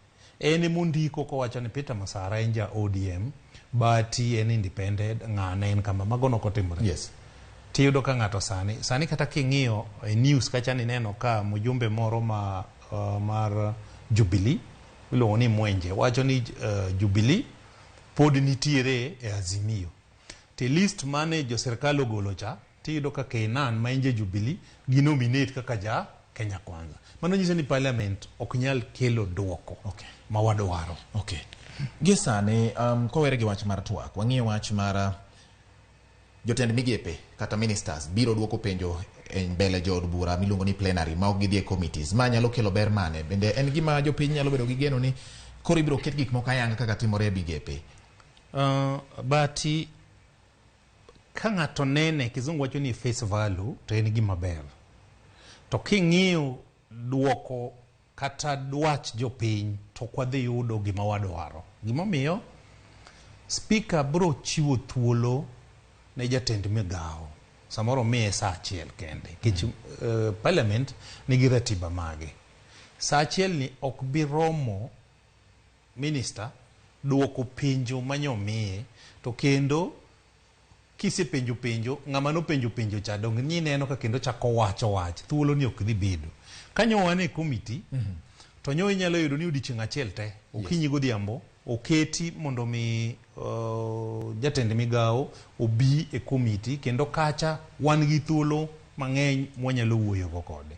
En emondiko kowacho ni Peter Masara en ja ODM, Bati en independent, ng'ane en kama. Mago nok otimore. Tiyudo ka ng'ato sani, sani kata king'iyo e news kacha nineno ka mjumbe moro ma mar Jubilee iluongo ni Mwenje wacho ni Jubilee pod nitiere e Azimio. To e list mane jo sirkal ogolo cha, tiyudo ka Keynan ma en ja Jubilee gi nominate kaka ja Kenya Kwanza. Mano nyiso ni parliament ok nyal kelo duoko ma wadwaro. Okay. Gie sani, kowere gi wach mar twak, wang'iyo wach mar jotend migepe kata ministers biro duoko penjo e mbele jood bura miluongo ni plenary ma ok gidhi e committees. Ma nyalo kelo ber mane? Bende en gima jopiny nyalo bedo gi geno ni koro ibiro ket gik moko ayanga kaka timore e migepe? Bati ka ng'ato nene, kizungu wacho ni face value, to en gima ber. To king'iyo duoko kata dwach jopiny, to ok wadhi yudo gima wadwaro. Gimomiyo speaker biro chiwo thuolo ne jatend migawo samoro miye saa achiel kende nikech parliament nigi ratiba mage. Saa achiel ni ok bi romo minister duoko penjo manyomiye, to kendo kisepenjo penjo ng'ama nopenjo penjo cha dong ni neno ka kendo chako wacho wach thuolo ni ok dhi bedo. Kanyo wan e committee to nyo inyalo yudo ni odiochieng' achiel te okinyi godhiambo oketi mondo mi jatend migawo obi e committee, kendo kacha wan gi thuolo mang'eny mwanyalo wuoyogo kode.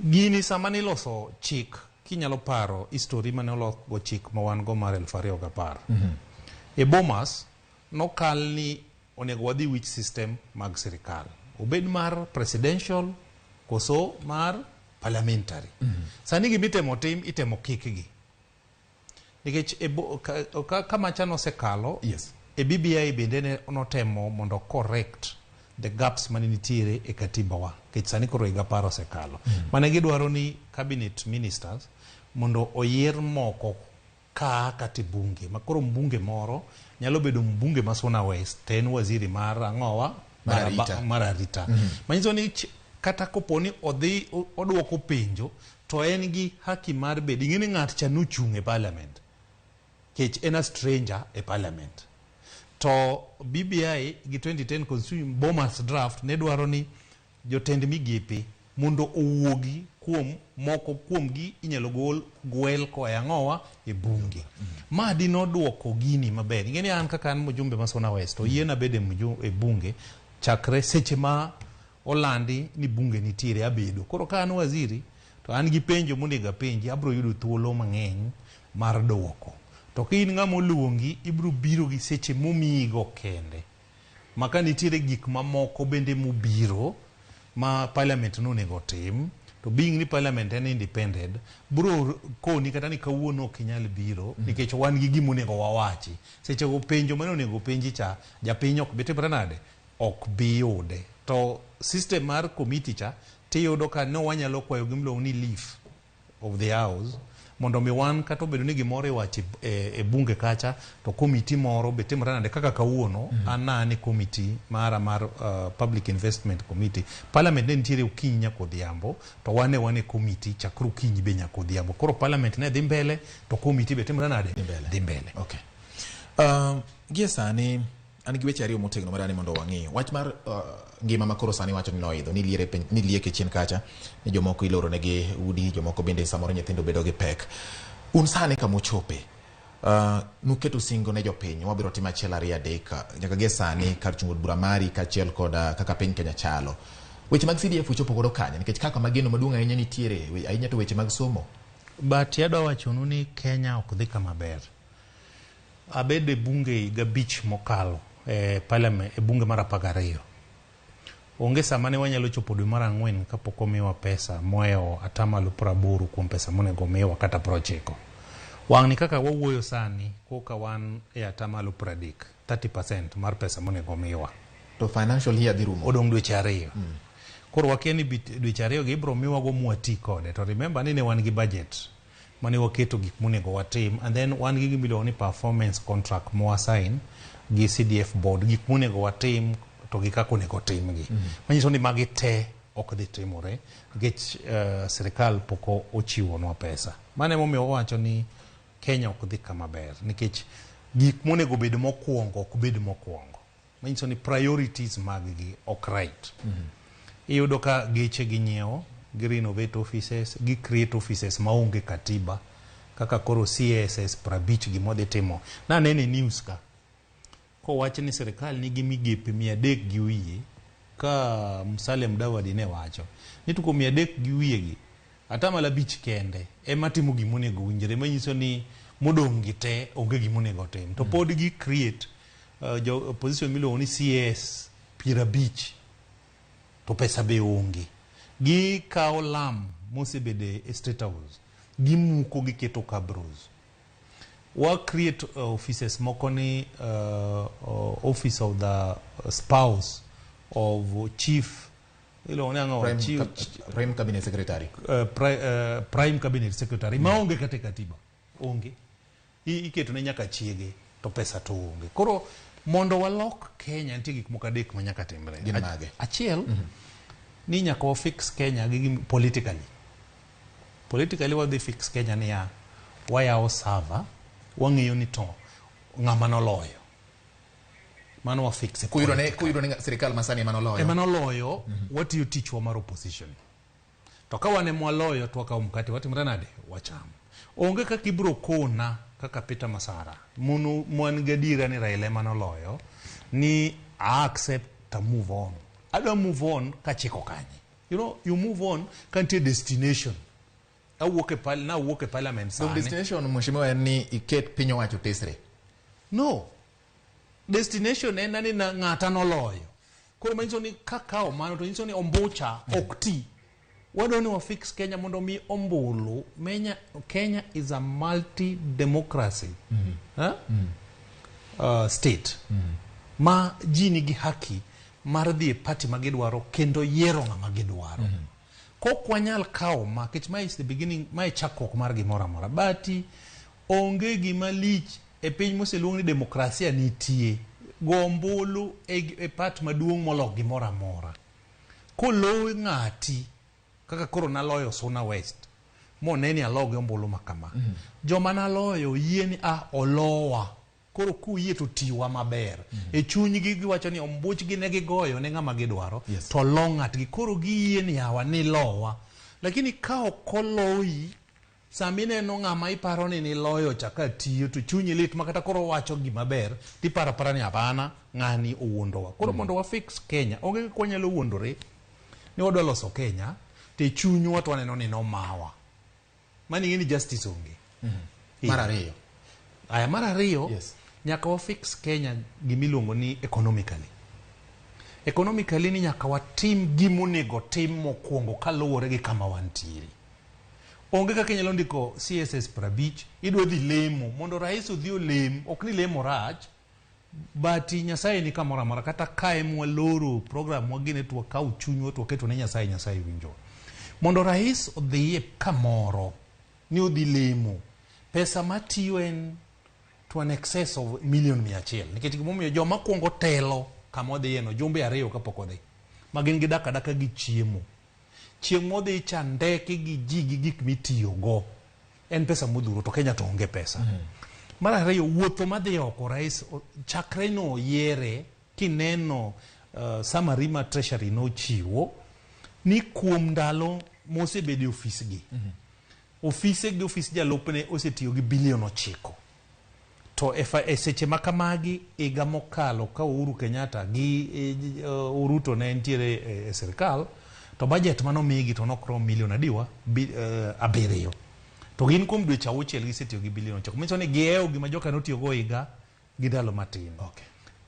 Gini sama niloso chik, kinyalo paro history mane olosgo chik ma wan go mar 2010. E Bomas nokal ni onego wadhi which system mag sirikal, obed mar presidential koso mar parliamentary. Sani gimitemo tim itemo kikgi nikech e ka macha nosekalo e BBI bende ne notemo mondo correct the gaps mane nitiere e katiba wa, nikech sani koro higa 10 osekalo. Mane gidwaro ni cabinet ministers mondo oyier moko kaa kata e bunge ma koro mbunge moro nyalo bedo mbunge ma Suna West to en waziri mar ang'owa Mar arita. Mar arita. Manyiso ni kata kopo ni odhi oduoko penjo to en gi haki mar bedo. Ing'e ni ng'at cha nochung' e parliament kech en a stranger e parliament. To BBI gi 2010 Constitution Bomas draft ne dwaro ni jotend migepe mondo owuogi kuom moko kuomgi inyalo gol gwel koa e ang'owa e bunge. Ma dinoduoko gini maber. Ing'e ni an kaka an mjumbe ma Suna West, oyiena bedo e bunge chakre seche ma olandi ni bunge nitiere abedo. Koro ka an waziri to an gi penjo monego apenji, abiro yudo thuolo mang'eny mar duoko. To ka in ng'ama oluongi, ibiro biro gi seche momiyigo kende. Ma ka nitiere gik mamoko bende mobiro ma parliament nonego otim, to being ni parliament en independent, biro koni kata ni kawuono ok inyal biro nikech wan gi gima onego wawachi. Sechego penjo mane onego penji cha, japiny ok bi timre nade? Ok bi yude. To system mar committee cha, tiyudo ka no wanyalo kwayo gimiluongo ni leave of the house mondo mi wan kata obedo ni gimoro iwacho e bunge kacha to committee moro be timre nade kaka kawuono an na an e committee mara mar public investment committee. Parliament ne nitiere okinyi nyaka odhiambo to wan ne wan e committee chakre okinyi be nyaka odhiambo. Koro parliament ne dhi mbele to committee be timre nade? Dhi mbele. Okay. Gie sani an gi weche ariyo motegno madani mondo wang'i. Wach mar ngima ma koro sani wacho ni noidho, ni liere piny, ni lieke chien kacha, ni jomoko iloro negi udi, jomoko bende samoro nyithindo bedo gi pek. Un sani kama uchope, nuketo singo ne jopiny, wabiro timo achiel ariyo adek, nyaka gie sani kar chung' od bura mari kaachiel kod kaka piny Kenya chalo. Weche mag CDF uchopo godo kanye? Nikech kaka mageno maduong' ahinya nitiere, ahinya to weche mag somo. But adwa wachonu ni Kenya ok dhi kama ber. Abedo e bunge higa 5 mokalo e parliament, e bunge mar 12. Onge sama ne wanyalo chopo dwe mar ang'wen kapok omiwa pesa mohewo atamalo 80 kuom pesa monego omiwa kata 90. Wang'ni kaka wawuoyo sani koka wan e atamalo 30, 30% mar pesa monego omiwa. To financial year dhi rumo. Odong' dweche ariyo. Koro wakia ni dweche ariyo gi ibro miwago mwati kode. To remember ni ne wan gi budget mane waketo gik monego watim and then wan gi gima iluongo ni performance contract mwa sign gi CDF board gik monego watim to gi kaka onego timgi. Manyiso ni magi te ok dhi timore nikech sirikal pok ochiwonwa pesa. Mano emomiyo wawacho ni Kenya ok dhi kama ber nikech gik monego bed mokwongo ok bed mokwongo. Manyiso ni priorities mag gi ok right. Iyudo ka geche ginyiewo, gi renovate offices, gi create offices maonge katiba kaka koro CSS 50 gimodhi timo. Naneno e news ka kowach ni sirikal nigi migepe 300 gi wiye ka Musalia Mudavadi ne wacho ni to kuom 300 gi wiye gi 5% kende ema timo gimonego winjre manyiso ni modong' gi te onge gimonego tim. To pod gi create jo position miluongo ni CS 50 to pesa be onge. Gikawo lam mosebedo e State House, gimuko giketo cabros. Wa create offices moko ni office of the spouse of chief iluongo ni ang'o? Prime, Chief, Prime Cabinet Secretary. Prime Cabinet Secretary maonge kata e katiba onge. Iketo ne nyaka chiege to pesa to onge. Koro mondo walok Kenya nitie gik moko adek ma nyaka timre. Gin mage? Achiel ni nyaka wa fix Kenya gi politically. Politically wadhi fix Kenya niya wayawo server wang'iyo ni to ng'ama noloyo. Mano wa fix Kuyudo ne kuyudo ne sirikal masani ema noloyo. Ema noloyo watiyo tichwa mar opposition. To ka wan ema waloyo to wakawo mkate watimre nade? Wachamo. Onge kaka ibro kona kaka Peter Masara mono mwan gadiera ni Raila ema noloyo ni I accept to move on. Adwa move on kachiko kanye. You know, you move on ka nitie destination. Awuok e pal, nawuok e parliament So sani. destination mheshimiwa en ni iket piny owacho tesre. No. Destination en ni ng'ata noloyo. Koro manyiso ni kakawo mano to nyiso ni ombucha ok ti. Wadwa ni wa fix Kenya mondo mi ombulu menya Kenya is a multi democracy huh? State ma ji nigi haki mar dhi e party ma gidwaro kendo yiero ng'ama gidwaro. Kok wanyal kawo ma nikech ma is the beginning ma e chakruok mar gimoro amora. But onge gima lich e piny moseluong ni demokrasia nitie. Go ombulu e part maduong' molo gimoro amora. Kolow ng'ati kaka koro naloyo Suna West mone ni alogi ombulu ma kama. Joma naloyo yie ni a olowa. Koro kuyie to tiwa maber. E chunygi giwacho ni ombuchgi ne gigoyo ne ng'ama gidwaro to olo ng'atgi. Koro giyie ni yawa ni lowa. Lakini ka ok oloyi sama ineno ng'ama iparo ni niloyo cha ka tiyo to chunyi lit ma kata koro wacho gima ber tiparo apara ni hapana ng'ani owuondowa. Koro mondo wa fix Kenya onge kaka wanyalo wuondore ni wadwa loso Kenya to e chunywa to waneno ni nomawa. Mano ing'e ni justice onge. Mar ariyo. Aya mar ariyo nyaka wa fix Kenya gimiluongo ni economically. Economically ni nyaka watim gimonego tim mokwongo kaluwore gi kama wantiere. Onge kaka inyalo ndiko CSS 50 idwa dhi lemo mondo rais odhi olem ok ni lemo rach but Nyasaye ni kamoro amora kata ka ema waloro program wagine to wakawo chunywa to waketo ne Nyasaye Nyasaye winjo. Mondo rais odhi e kamoro ni odhi lemo pesa matiyo en to an excess of million 100 nikech gimomiyo joma kwongo telo kama odhiye no jumbe ariyo kapok odhi ma gin gidak adaka gi chiemo. Chieng' modhi cha ndeke gi ji gi gik mitiyogo en pesa modhuro to Kenya to onge pesa. Mar ariyo wuotho madhi oko rais chakre no yiere kineno summary ma treasury nochiwo ni kuom ndalo mosebedo e ofis gi ofise gi ofis jalupne osetiyo gi bilion 9. To e seche ma kamagi higa mokalo ka Uhuru Kenyatta gi Ruto ne nitiere e sirikal to budget manomigi to nok rom milion adiwa 7. To gin kuom dweche 6 gisetiyo gi bilion 9. Manyiso ni gihewo gima joka notiyogo higa gi ndalo matin.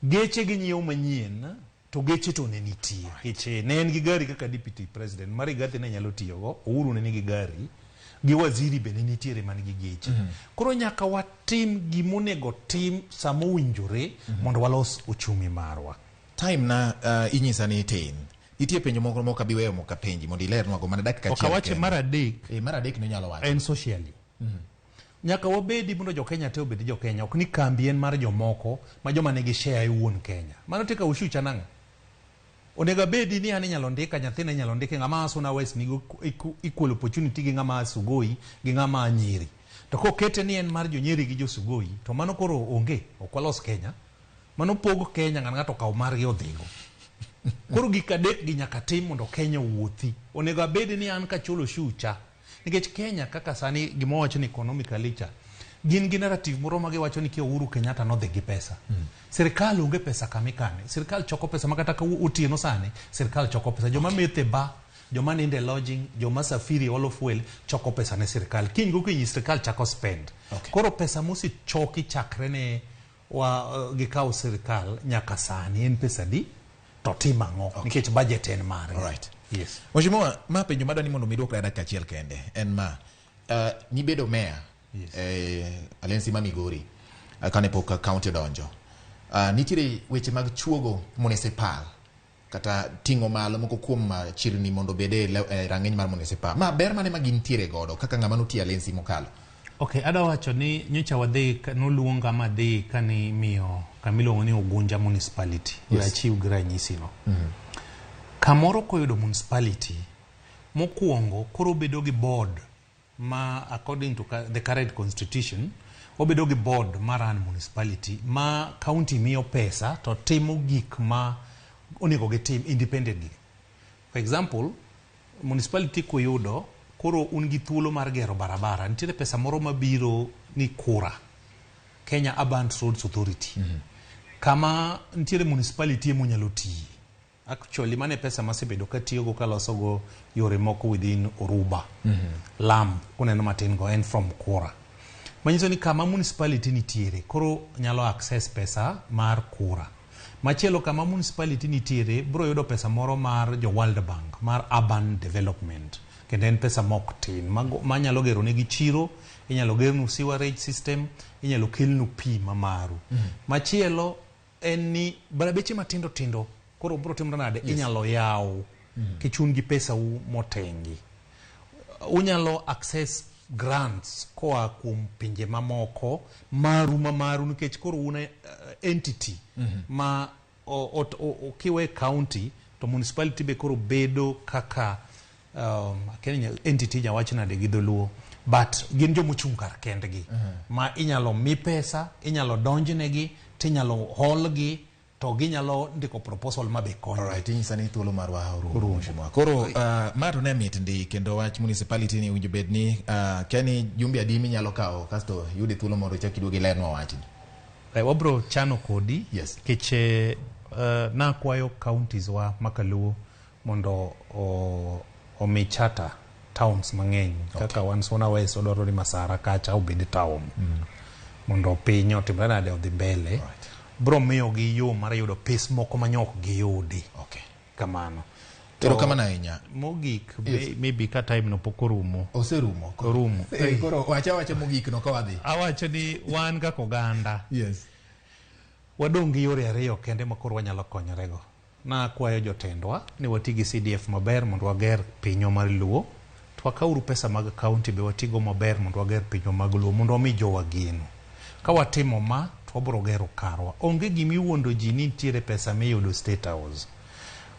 Geche ginyiewo manyien To geche to ne nitie. Nikech ne en gi gari kaka deputy president ma Rigathi ne nyalo tiyogo, Uhuru ne nigi gari, gi waziri be ne nitiere man gi geche. Koro nyaka watim gimonego tim sama owinjore mondo walos uchumi marwa. Time na inyisa ni tin. Nitie penjo moko mok abi weyo mok apenji mondo ilernwago mana dakika Ok achiel awache kende. mar adek. Mar adek no inyalo wacho. En socially. Nyaka wabedi mondo jo-Kenya te obed jo-Kenya, ok ni kambi en mar jomoko ma joma nigi share e wuon Kenya. Mano tika ushucha nang'o? Onego abedi ni an inyalo ndika, nyathina inyalo ndike, ng'ama a Suna West nigi equal opportunity gi ng'ama a Sugoi gi ng'ama a Nyeri. To kokete ni en mar jo Nyeri gi jo Sugoi, to mano koro onge, ok walos Kenya. Mano pog Kenya, ng'ato ng'ato okaw margi odhigo. Koro gik adek gi nyaka tim mondo Kenya owuothi. Onego abedi ni an kachulo oshucha. Nikech Kenya kaka sani gima wawacho ni economically cha, gin gi narrative moro ma giwacho ni kia Uhuru Kenyatta nodhi gi pesa. Sirikal onge pesa kama ikane. Sirikal choko pesa ma kata ka otieno sani, sirikal choko pesa. Joma metho e bar, joma nindo e lodging, joma safiri all of well, choko pesa ne sirikal. Kiny gokinyi sirikal chako spend. Koro pesa mosechoki chakre ne wa gikaw sirikal nyaka sani en pesa adi to tim ang'o nikech budget en margi. Alright. Yes. Mheshimiwa, ma penjo madwa ni mondo mi idwokna dakika achiel kende en ma nibedo meya Alensi ma Migori kane pok county odonjo. Nitiere weche mag chuogo municipal kata ting'o malo moko kuom chirni mondo obed e rang'iny mar municipal. Ma ber mane ma gintiere godo kaka ng'ama notiyo Alensi mokalo? Okay, adwa wacho ni nyocha wadhi noluonga madhi kane imiyo kama iluongo ni Ugunja Municipality. We achiw gi ranyisi no. Kamoro koyudo municipality, mokwongo koro obedo gi board ma according to the current constitution, obedo gi board ma run municipality ma county miyo pesa to timo gik ma onego gitim independently. For example, municipality kuyudo koro un gi thuolo mar gero barabara, nitiere pesa moro mabiro ni kura, Kenya Urban Roads Authority. Kama nitiere municipality ema tiye. Actually, mano e pesa masebedo katiyogo kalosogo yore moko within Oruba. Lam, kuneno matin go, en from kura. Manyiso ni kama municipality nitiere, koro nyalo access pesa mar kura. Machielo kama municipality nitiere, biro yudo pesa moro mar jo World Bank, mar urban development. Kendo en pesa mok tin, manyalo gero negi chiro, inyalo gernu sewerage system, inyalo kelnu pi mamaru. Machielo en ni barabeche matindo tindo, koro biro timore nade, inyalo yaw, kichun gi pesa u motengi. Unyalo access grants koa kuom pinje mamoko maru mamaru nikech koro un entity ma kiwe county to municipality be koro bedo kaka akia entity jawach nade gi dholuo, but gin jomochung' kar kendgi ma inyalo mi pesa, inyalo donjnegi, tinyalo holgi to ginyalo ndiko proposal mabe konyo. Alright, inyisa ni thuolo marwa orumo. Mheshimiwa. Koro ma to ne mit ndi kendo wach municipality ni winjo bed ni kia ni jumbe adi minyalo kawo kasto yude thuolo mondo ichak iduog ilernwa wachni. Wabro chano kodi nikech nakwayo counties wa makaluo mondo omi charter towns mang'eny kaka wan Suna West odwaro ni Masara kacha obed town mondo piny otimre nade odhi mbele. Bro miyogi yo mar yudo pes moko manyok giyudi. Kamano. Erokamano ahinya. Mogik, maybe ka time no pok orumo. Oserumo. Orumo. Koro wacha wacha mogik no ka wadhi. Awacho ni wan kaka oganda. Wadong' gi yore ariyo kende ma koro wanyalo konyorego. Nakwayo jotendwa ni wati gi CDF maber mondo wager pinywa mar Luo. To wakawuru pesa mag county be watigo maber mondo wager pinywa mag Luo mondo wami jowa geno. Ka watimo ma to wabiro gero karwa. Onge gima iwuondo ji ni nitiere pesa miyudo State House.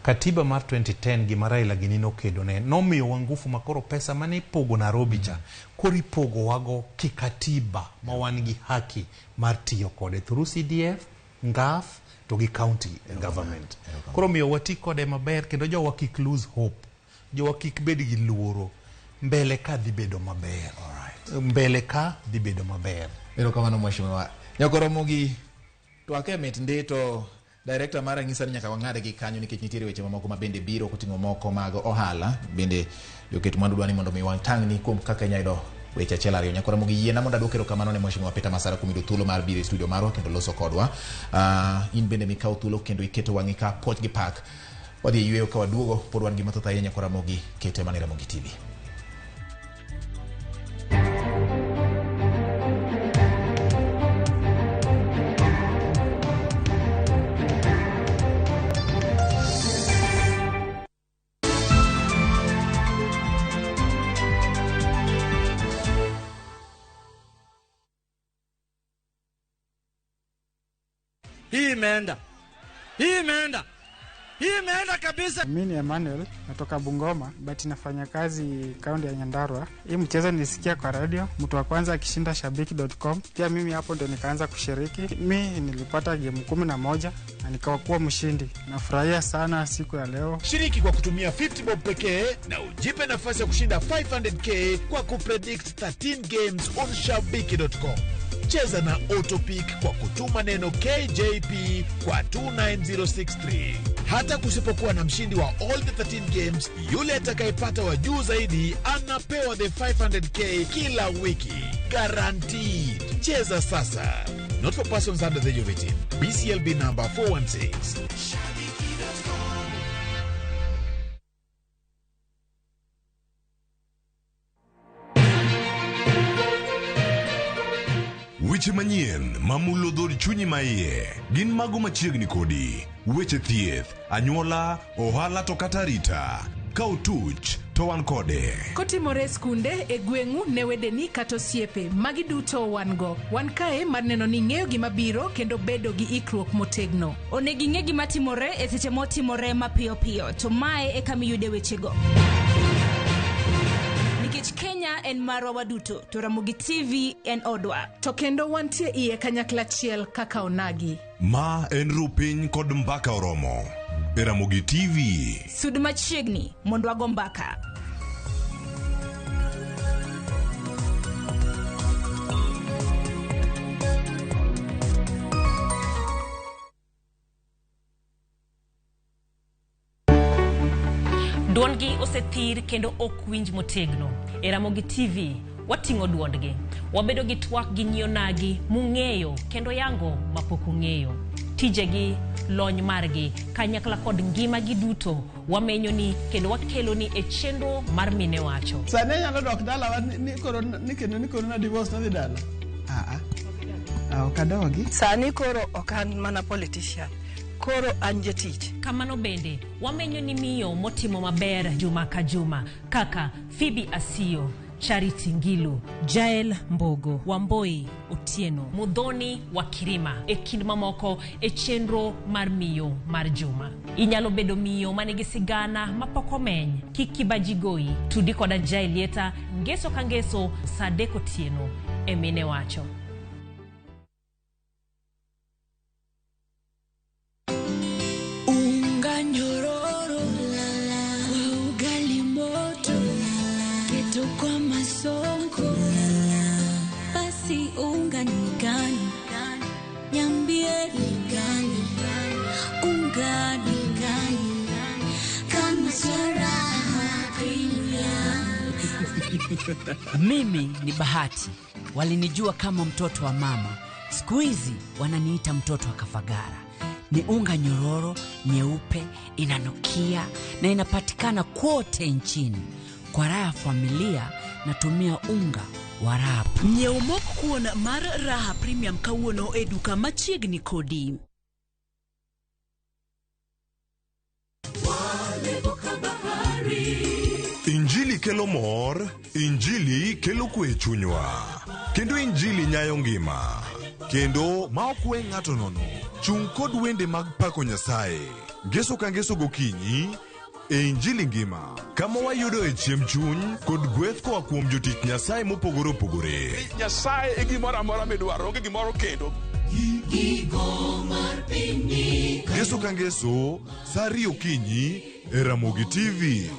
Katiba mar 2010 gima Raila gini nokedo ne nomiyowa ngufu ma koro pesa mane ipogo Nairobi cha koro ipogo wago kikatiba ma wan gi haki mar tiyo kode through CDF, NGAF to gi county government. Koro miyo wati kode maber kendo jowa kik lose hope. Jowa kik bed gi luoro. Mbele ka dhi bedo maber. Mbele ka dhi bedo maber. Erokamano mheshimiwa. Nyakoromogi twak e mit ndi to director mara nyisa ni nyaka wang'ade gi kanyo nikech nitiere weche mamoko ma bende biro koting'o moko mag ohala bende joket mwandu dwa ni mondo mi watang'ni kuom kaka inyalo yudo Weche achiel ariyo nyakora mogi yiena mondo aduok erokamano ne Mheshimiwa Peter Masara kuom yudo thuolo mar biro e studio marwa kendo loso kodwa. In bende mikawo thuolo kendo iketo wang'i ka poch gi pak. Wadhi e yweyo ka waduogo pod wan gi mathoth ahinya nyakora mogi kete mana e Ramogi TV. Hii imeenda, hii imeenda, hii imeenda kabisa. Mimi ni Emmanuel, natoka Bungoma, but nafanya kazi kaunti ya Nyandarua. Hii mchezo nilisikia kwa radio, mtu wa kwanza akishinda shabiki.com. Pia mimi hapo ndo nikaanza kushiriki. Mi nilipata game 11 na nikawa mshindi. Nafurahia sana siku ya leo. Shiriki kwa kutumia 50 bob pekee na ujipe nafasi ya kushinda 500k kwa kupredict 13 games on shabiki.com. Cheza na Autopick kwa kutuma neno KJP kwa 29063. Hata kusipokuwa na mshindi wa all the 13 games, yule atakayepata wa juu zaidi anapewa the 500k kila wiki. Guaranteed. Cheza sasa. Not for persons under the age of 18. BCLB number 416. Weche manyien mamulo dhod chunyi maiye gin mago machiegni kodi. Weche thieth, anyuola, ohala to kata arita. Ka otuch to wan kode. Kotimore e skunde, e gweng'u, ne wedeni kata osiepe, magi duto wan go. Wan kae mar neno ni ing'eyo gima biro kendo bedo gi ikruok motegno. Onego ing'e gima timore e seche motimore mapiyo piyo, to mae e kama iyude wechego. Nikech Kenya en marwa waduto, to Ramogi TV en odwa. To kendo wantie iye kanyakla achiel kaka onagi. Ma en rupiny kod mbaka oromo. E Ramogi TV. Sud machiegni mondo wago mbaka. Duondgi osethir kendo ok winj motegno. E Ramogi TV, wating'o duondgi. Wabedo gi twak gi nyionagi mung'eyo kendo yango mapok ung'eyo. Tijegi, lony margi, kanyakla kod ngimagi duto wamenyo ni kendo wakelo ni e chenro mar Mine Wacho. Sani anyalo dok dalawa ni koro ni kendo ni koro na divorce nadhi dala. Ah, ok adogi. Sani koro ok an mana politician. Koro an jatich. Kamano bende, wamenyo ni miyo motimo maber juma ka juma kaka Phoebe Asiyo, Charity Ngilu, Jael Mbogo, Wamboi Otieno, Mudhoni wa Kirima, e kind mamoko e chenro mar miyo mar juma. Inyalo bedo miyo manigi sigana mapok omeny, kik kibaji goyi, tudi koda Jael Lieta, ngeso ka ngeso, saa 3 otieno e Mine Wacho. Unga nyororo kwa ugali moto, keto kwa masonko, basi unga ni gani? Niambie ni gani? Unga ni gani? Kama Raha Premium. Mimi ni Bahati. Walinijua kama mtoto wa mama. Siku hizi wananiita mtoto wa Kafagara. Ni unga nyororo, nyeupe, inanukia na inapatikana kote nchini. Kwa raha ya familia natumia unga wa Raha. Nyiew mok kuon mar Raha Premium kawuono e duka machiegni kodi. Injili kelo mor, Injili kelo kwe e chunywa. Kendo Injili nyayo ngima. Kendo ma ok we ng'ato nono. Chung' kod wende mag pako Nyasaye. Ngeso ka ngeso gokinyi e Injili ngima. Kama wayudo e chiemb chuny kod gweth koa kuom jotich Nyasaye mopogore opogore. Nyasaye e gimoro amora midwaro, onge gimoro kendo. Ngeso ka ngeso, saa 2 okinyi e Ramogi TV.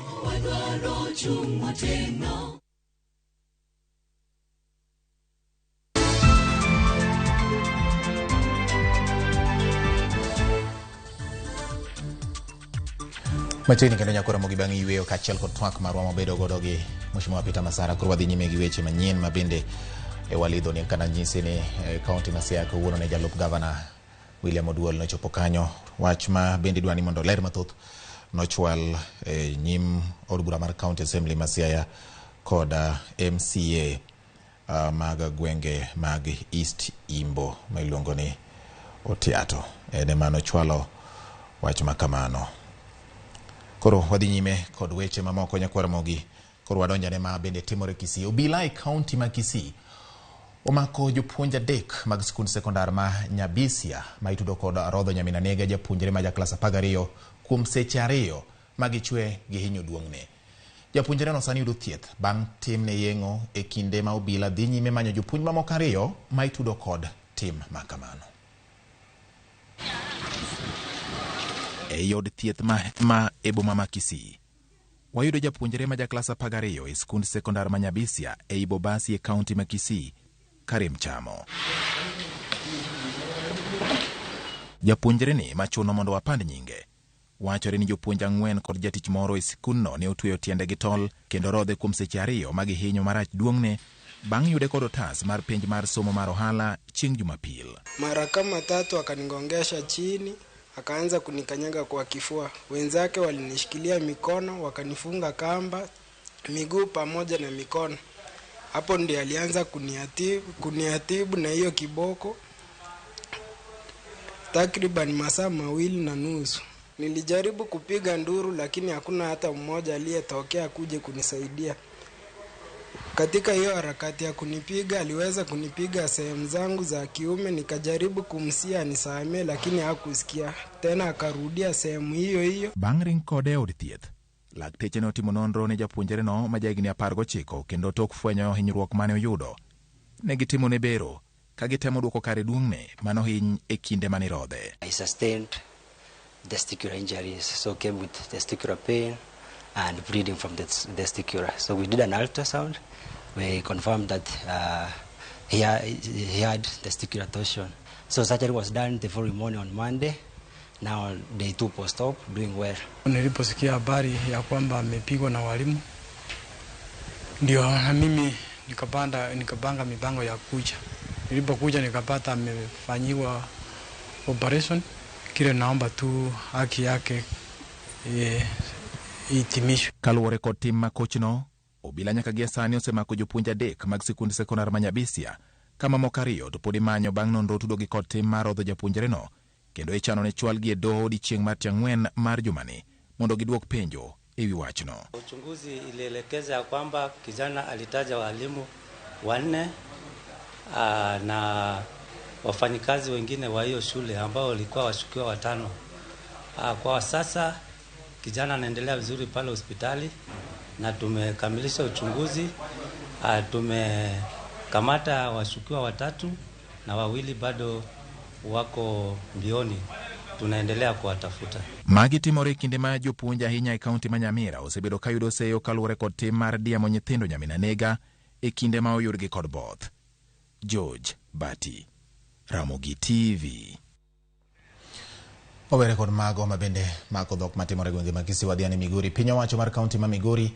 Machiegni kendo nyakora mogi bang' yweyo kaachiel kod twak marwa mabedo godo gi Mheshimiwa Peter Masara. Koro wadhi nyime gi weche manyien ma bende e walidho ni kana nyisi ni kaunti ma Siaya kawuono ne jalup gavana William Oduol nochopo kanyo. Wach ma bende idwa ni mondo ler mathoth nochwal e nyim od bura mar County Assembly ma Siaya kod MCA mag gwenge mag East Imbo ma iluongo ni Otiato. En ema nochwalo wach ma kamano. Koro wadhi nyime kod weche mamoko nyakwar Ramogi. Koro wadonjane ma bende timore Kisii. Obila e kaunti ma Kisii omako jopuonj 3 mag skund sekondar ma Nyabisia ma itudo kod rodho nyamin anega japuonjre ma jaklas 12 kuom seche 2 ma gichwe gi hinyo duong'ne. Japuonjre no sani yudo thieth bang' timne yeng'o e kinde ma obila dhi nyime manyo jopuonj mamoko 2 ma itudo kod tim ma kamano. E od thieth ma e boma ma Kisii, wayudo japuonjre ma jaklas 12 e skund sekondar ma Nyabisia ei Bobasi e kaunti ma Kisii karem chamo. Japuonjre ni machuno mondo wapand nyinge. Wachore ni jopuonj 4 kod jatich moro e skundno ne otweyo tiende gi tol kendo rodhe kuom seche 2 ma gihinyo marach duong'ne bang' yude kod otas mar penj mar somo mar ohala chieng' Jumapil. Mara kama 3 akanigongesha chini, akaanza kunikanyaga kwa kifua. Wenzake walinishikilia mikono, wakanifunga kamba miguu pamoja na mikono. Hapo ndiye alianza kuniatibu na hiyo kiboko takriban masaa 2.5. Nilijaribu kupiga nduru lakini hakuna hata mmoja aliyetokea kuje kunisaidia. Katika hiyo harakati ya kunipiga, aliweza kunipiga sehemu zangu za kiume. Nikajaribu kumsia anisamee lakini hakusikia. Tena akarudia sehemu hiyo hiyo. Bang' ring kode e od thieth, lakteche ne otimo nonro ne japuonjre no ma jahigni 19 kendo tok fwenyo hinyruok mane oyudo. Ne gitimo ne bero ka gitemo duoko kare duong'ne manohiny e kinde mane irodhe. I sustained testicular injuries, so came with testicular pain and bleeding from the testicular. So we did an ultrasound. We confirmed that he had testicular torsion. So surgery was done the following morning on Monday. Now day 2 post-op, doing well. Niliposikia habari ya kwamba amepigwa na walimu, ndio na mimi nikapanga mipango ya kuja. Nilipokuja nikapata amefanyiwa operation. Kile naomba tu haki yake itimishwe. Kaluwore kod tim ma kochno, obila nyaka gie sani osemako jopuonj 3 mag sikund sekondar ma Nyabisia, kama moko 2 to pod imanyo bang' nonro tudogi kod tim mar rodho japuonjreno, kendo ichano ne chwalgi e doho odiechieng' mar tich ang'wen mar jumani mondo giduok penjo e wi wachno. Uchunguzi ilielekeza kwamba kijana alitaja walimu 4 na wafanyikazi wengine wa hiyo shule ambao walikuwa washukiwa 5. Kwa sasa kijana anaendelea vizuri pale hospitali na tumekamilisha uchunguzi. Tumekamata washukiwa 3 na 2 bado wako mbioni, tunaendelea kuwatafuta. Magi timore kinde ma jopuonj ahinya e kaunti ma Nyamira osebedo ka yudo seyo kaluwore kod tim mar diemo nyithindo nyamin anega e kinde ma oyudgi kod both. George Bati, Ramogi TV. Owere kod mago mabende mako dhok matimore gwenge mag Kisii wadhi Migori. Piny owacho mar kaunti ma Migori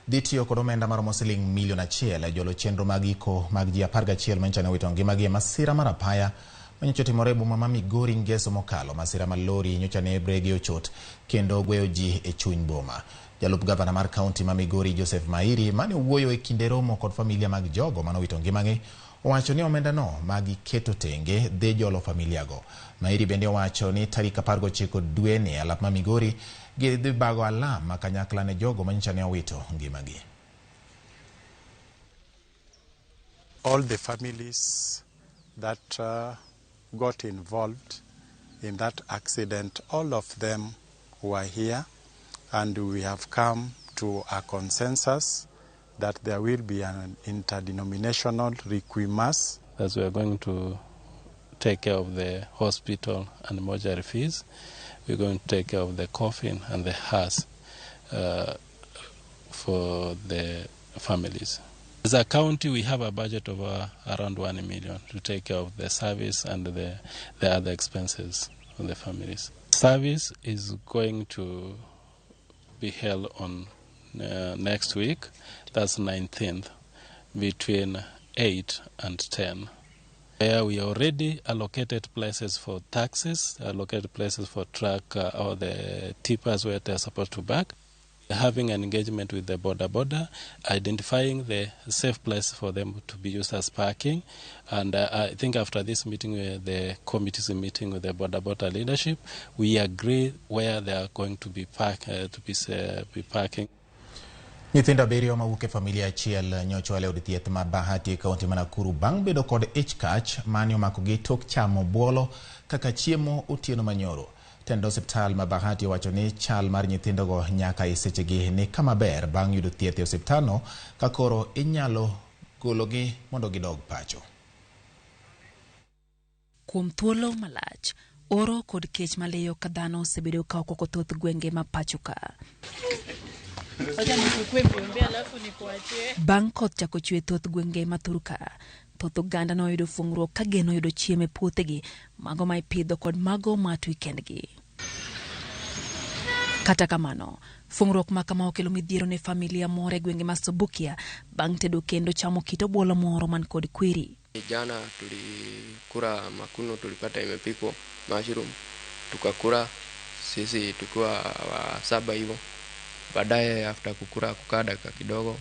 dhi tiyo kod omenda maromo siling milion 1 e jolo chenro mag iko mag ji 11 manyicha ne owito ngimagi e masira mar apaya manyocha otimore e boma ma Migori ngeso mokalo. Masira mar lori nyocha ne bregi ochot kendo gweyo ji e chuny boma. Jalup gavana mar kaunti ma Migori Joseph Mairi mane owuoyo e kinde romo kod familia mag jogo mane owito ngimagi owacho ni omenda no magiketo tenge dhi jolo familiago. Mairi bende owacho ni tarik 19 dweni alap ma Migori gidhi bago alam ma kanyakla ne jogo manyocha ne owito ngimagi. All the families that got involved in that accident, all of them were here, and we have come to a consensus that there will be an interdenominational requiem mass. As we are going to take care of the hospital and mortuary fees, we're going to take care of the coffin and the hearse for the families. As a county, we have a budget of around 1 million to take care of the service and the other expenses of the families. Service is going to be held on next week, that's 19th, between 8 and 10. Where we already allocated places for taxis, allocated places for truck or the tippers where they're supposed to back. Having an engagement with the border border, identifying the safe place for them to be used as parking. And I think after this meeting, the committee's meeting with the border border leadership, we agree where they are going to be be parking. Nyithindo abiriyo mawuok e familia achiel nyochwal e od thieth ma Bahati e kaunti ma Nakuru bang' bedo kod ich kach mane omakogi tok chamo buolo kaka chiemo otieno manyoro. Tend osiptal ma Bahati owacho ni chal mar nyithindogo nyaka e sechegi ni kama ber bang' yudo thieth e osiptalno ka koro inyalo gologi mondo gidog pacho. Kuom thuolo malach, oro kod kech maliyo ka dhano osebedo ka okwako thoth gwenge ma pacho ka. Bang' koth chako chwe thoth gwenge ma thurka, thoth oganda noyudo fung'ruok ka geno yudo chiemo e puothegi, mago ma ipidho kod mago ma twi kendgi. Kata kamano, fung'ruok ma kama okelo midhiero ne familia moro e gwenge ma Subukia bang' tedo kendo chamo kit obuolo moro man kod kwiri. Jana tulikula makuno, tulipata imepikwa mushroom, tukakula sisi tukiwa wa saba hivyo. Baadaye after kukula kukaa dakika kidogo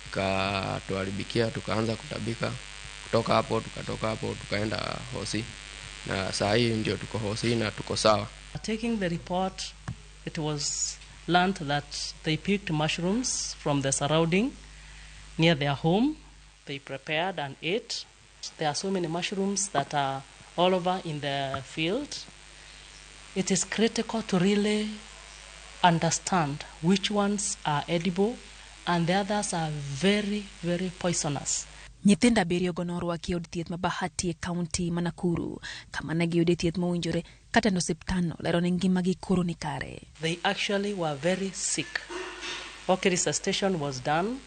ikatuharibikia, tukaanza kutabika. Kutoka hapo tukatoka hapo tukaenda hosi, na saa hii ndio tuko hosi na tuko sawa. Taking the report, it was learned that they picked mushrooms from the surrounding near their home. They prepared and ate. There are so many mushrooms that are all over in the field. It is critical to really understand which ones are edible and the others are very, very poisonous. Nyithindo abiriyo go norwaki e od thieth ma Bahati e kaunti ma Nakuru, kama ne giyude thieth mowinjore ka tend osiptalno lero ni ngimagi koro ni kare. They actually were very sick. Okay, resuscitation was done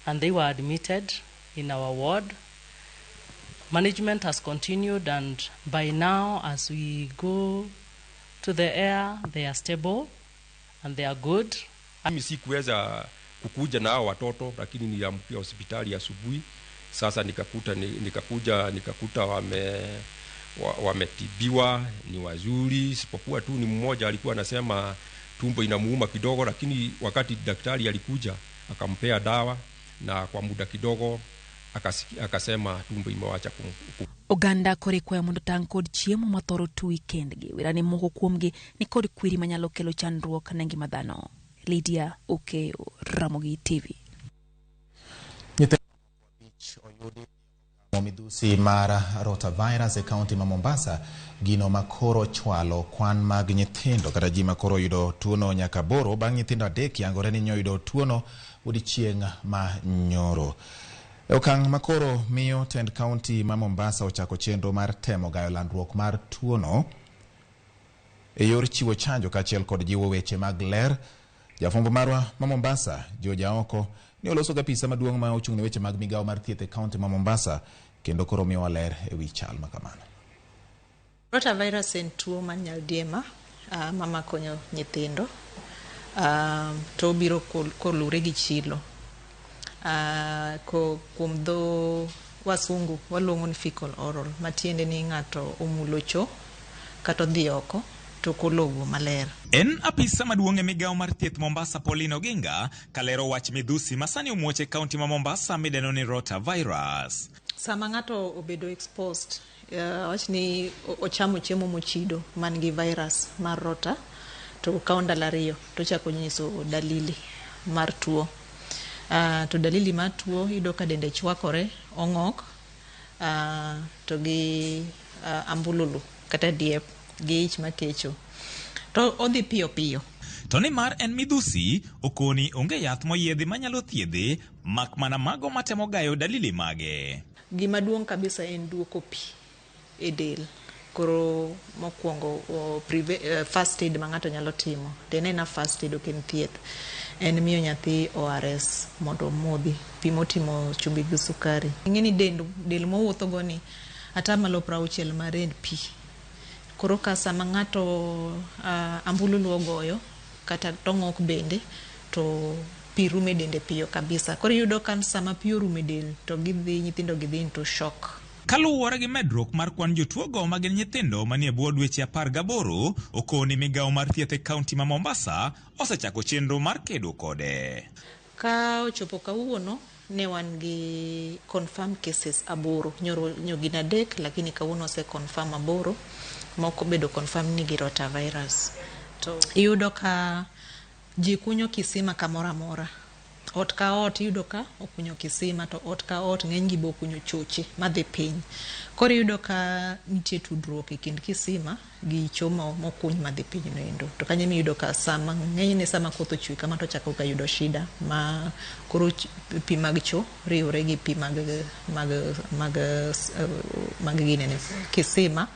and they were admitted in our ward. Management has continued, and by now as we go to the air, they are stable and they are good. Mimi sikuweza kukuja na hao watoto, lakini niliamkia hospitali asubuhi. Sasa nikakuja nikakuta wametibiwa, ni wazuri, isipokuwa tu ni mmoja alikuwa anasema tumbo inamuuma kidogo, lakini wakati daktari alikuja akampea dawa na kwa muda kidogo akasema tumbo imewacha. Oganda koro ikwayo mondo tang' kod chiemo ma thoro twi kendgi. Wera ni moko kuomgi ni kod kwiri manyalo kelo chandruok ne ngima dhano. Lydia Okeyo, Ramogi TV. Nyithindo abich oyudi midhusi mar rotavirus e kaunti ma Mombasa, gino makoro chwalo kwan mag nyithindo kata ji makoro yudo tuono nyaka aboro bang' nyithindo adek yangore ni nyoyudo tuono odiechieng' ma nyoro. E okang' makoro miyo tend kaunti ma Mombasa ochako chenro mar temo gayo landruok mar tuono e yor chiwo chanjo kaachiel kod jiwo weche mag ler. Jafwambo marwa ma Mombasa, George Aoko, ne oloso gi apisa maduong' ma ochung' ne weche mag migawo mar thieth e kaunti ma Mombasa kendo koro miyowa ler e wi chal ma kamano. Rotavirus en tuo mar nyaldiema mamako nyithindo, to obiro kolure gi chilo. Kuom dho wasungu waluongo ni fecal oral, matiende ni ng'ato omulo cho kata odhi oko to ok ologo maler. En apisa maduong' e migawo mar thieth Mombasa Pauline Oginga kalero wach midhusi masani omuoch e kaunti ma Mombasa midendo ni rotavirus. Sama ng'ato obedo exposed, wach ni ochamo chiemo mochido man gi virus mar rota, to okawo ndalo 2 to ochako nyiso dalili mar tuo. To dalili mar tuo iyudo ka dende chwakore, ong'ok, to gi ambululu kata diep gi ich makecho. To odhi piyo piyo. To nimar en midhusi, okoni onge yath moyiedhi manyalo thiedhe, mak mana mago matemo gayo dalili mage. Gima duong' kabisa en duoko pi e del. Koro mokwongo first aid ma ng'ato nyalo timo, to en ena first aid ok en thieth, en miyo nyathi ORS mondo omodhi, pi motimo chumbi gi sukari. Ing'e ni del mowuotho go ni 60% mare en pi. Koro ka sama ng'ato ambululu ogoyo, kata tong'ok bende to pi rumo e dende piyo kabisa. Koro iyudo ka sama pi orumo e del to gidhi nyithindo gidhi into shock. Kaluwore gi medruok mar kwan jotuogo ma gin nyithindo manie bwo dweche 18, okoni migawo mar thieth e kaunti ma Mombasa osechako chenro mar kedo kode. Ka ochopo kawuono ne wan gi confirm cases 8, nyoro nyo gin 3 lakini kawuono ose confirm 8 moko bedo confirm ni gi rotavirus. To iyudo ka ji kunyo kisima kamoro amora. Ot ka ot iyudo ka okunyo kisima to ot ka ot ng'eny gi be okunyo choche madhi piny. Koro iyudo ka nitie tudruok e kind kisima gi cho mokuny madhi piny noendo. To kanyo ema iyudo ka sama ng'enyne sama koth ochwe kama to chako ka yudo shida ma koro pi mag cho riwre gi pi mag mag mag mag ginene kisima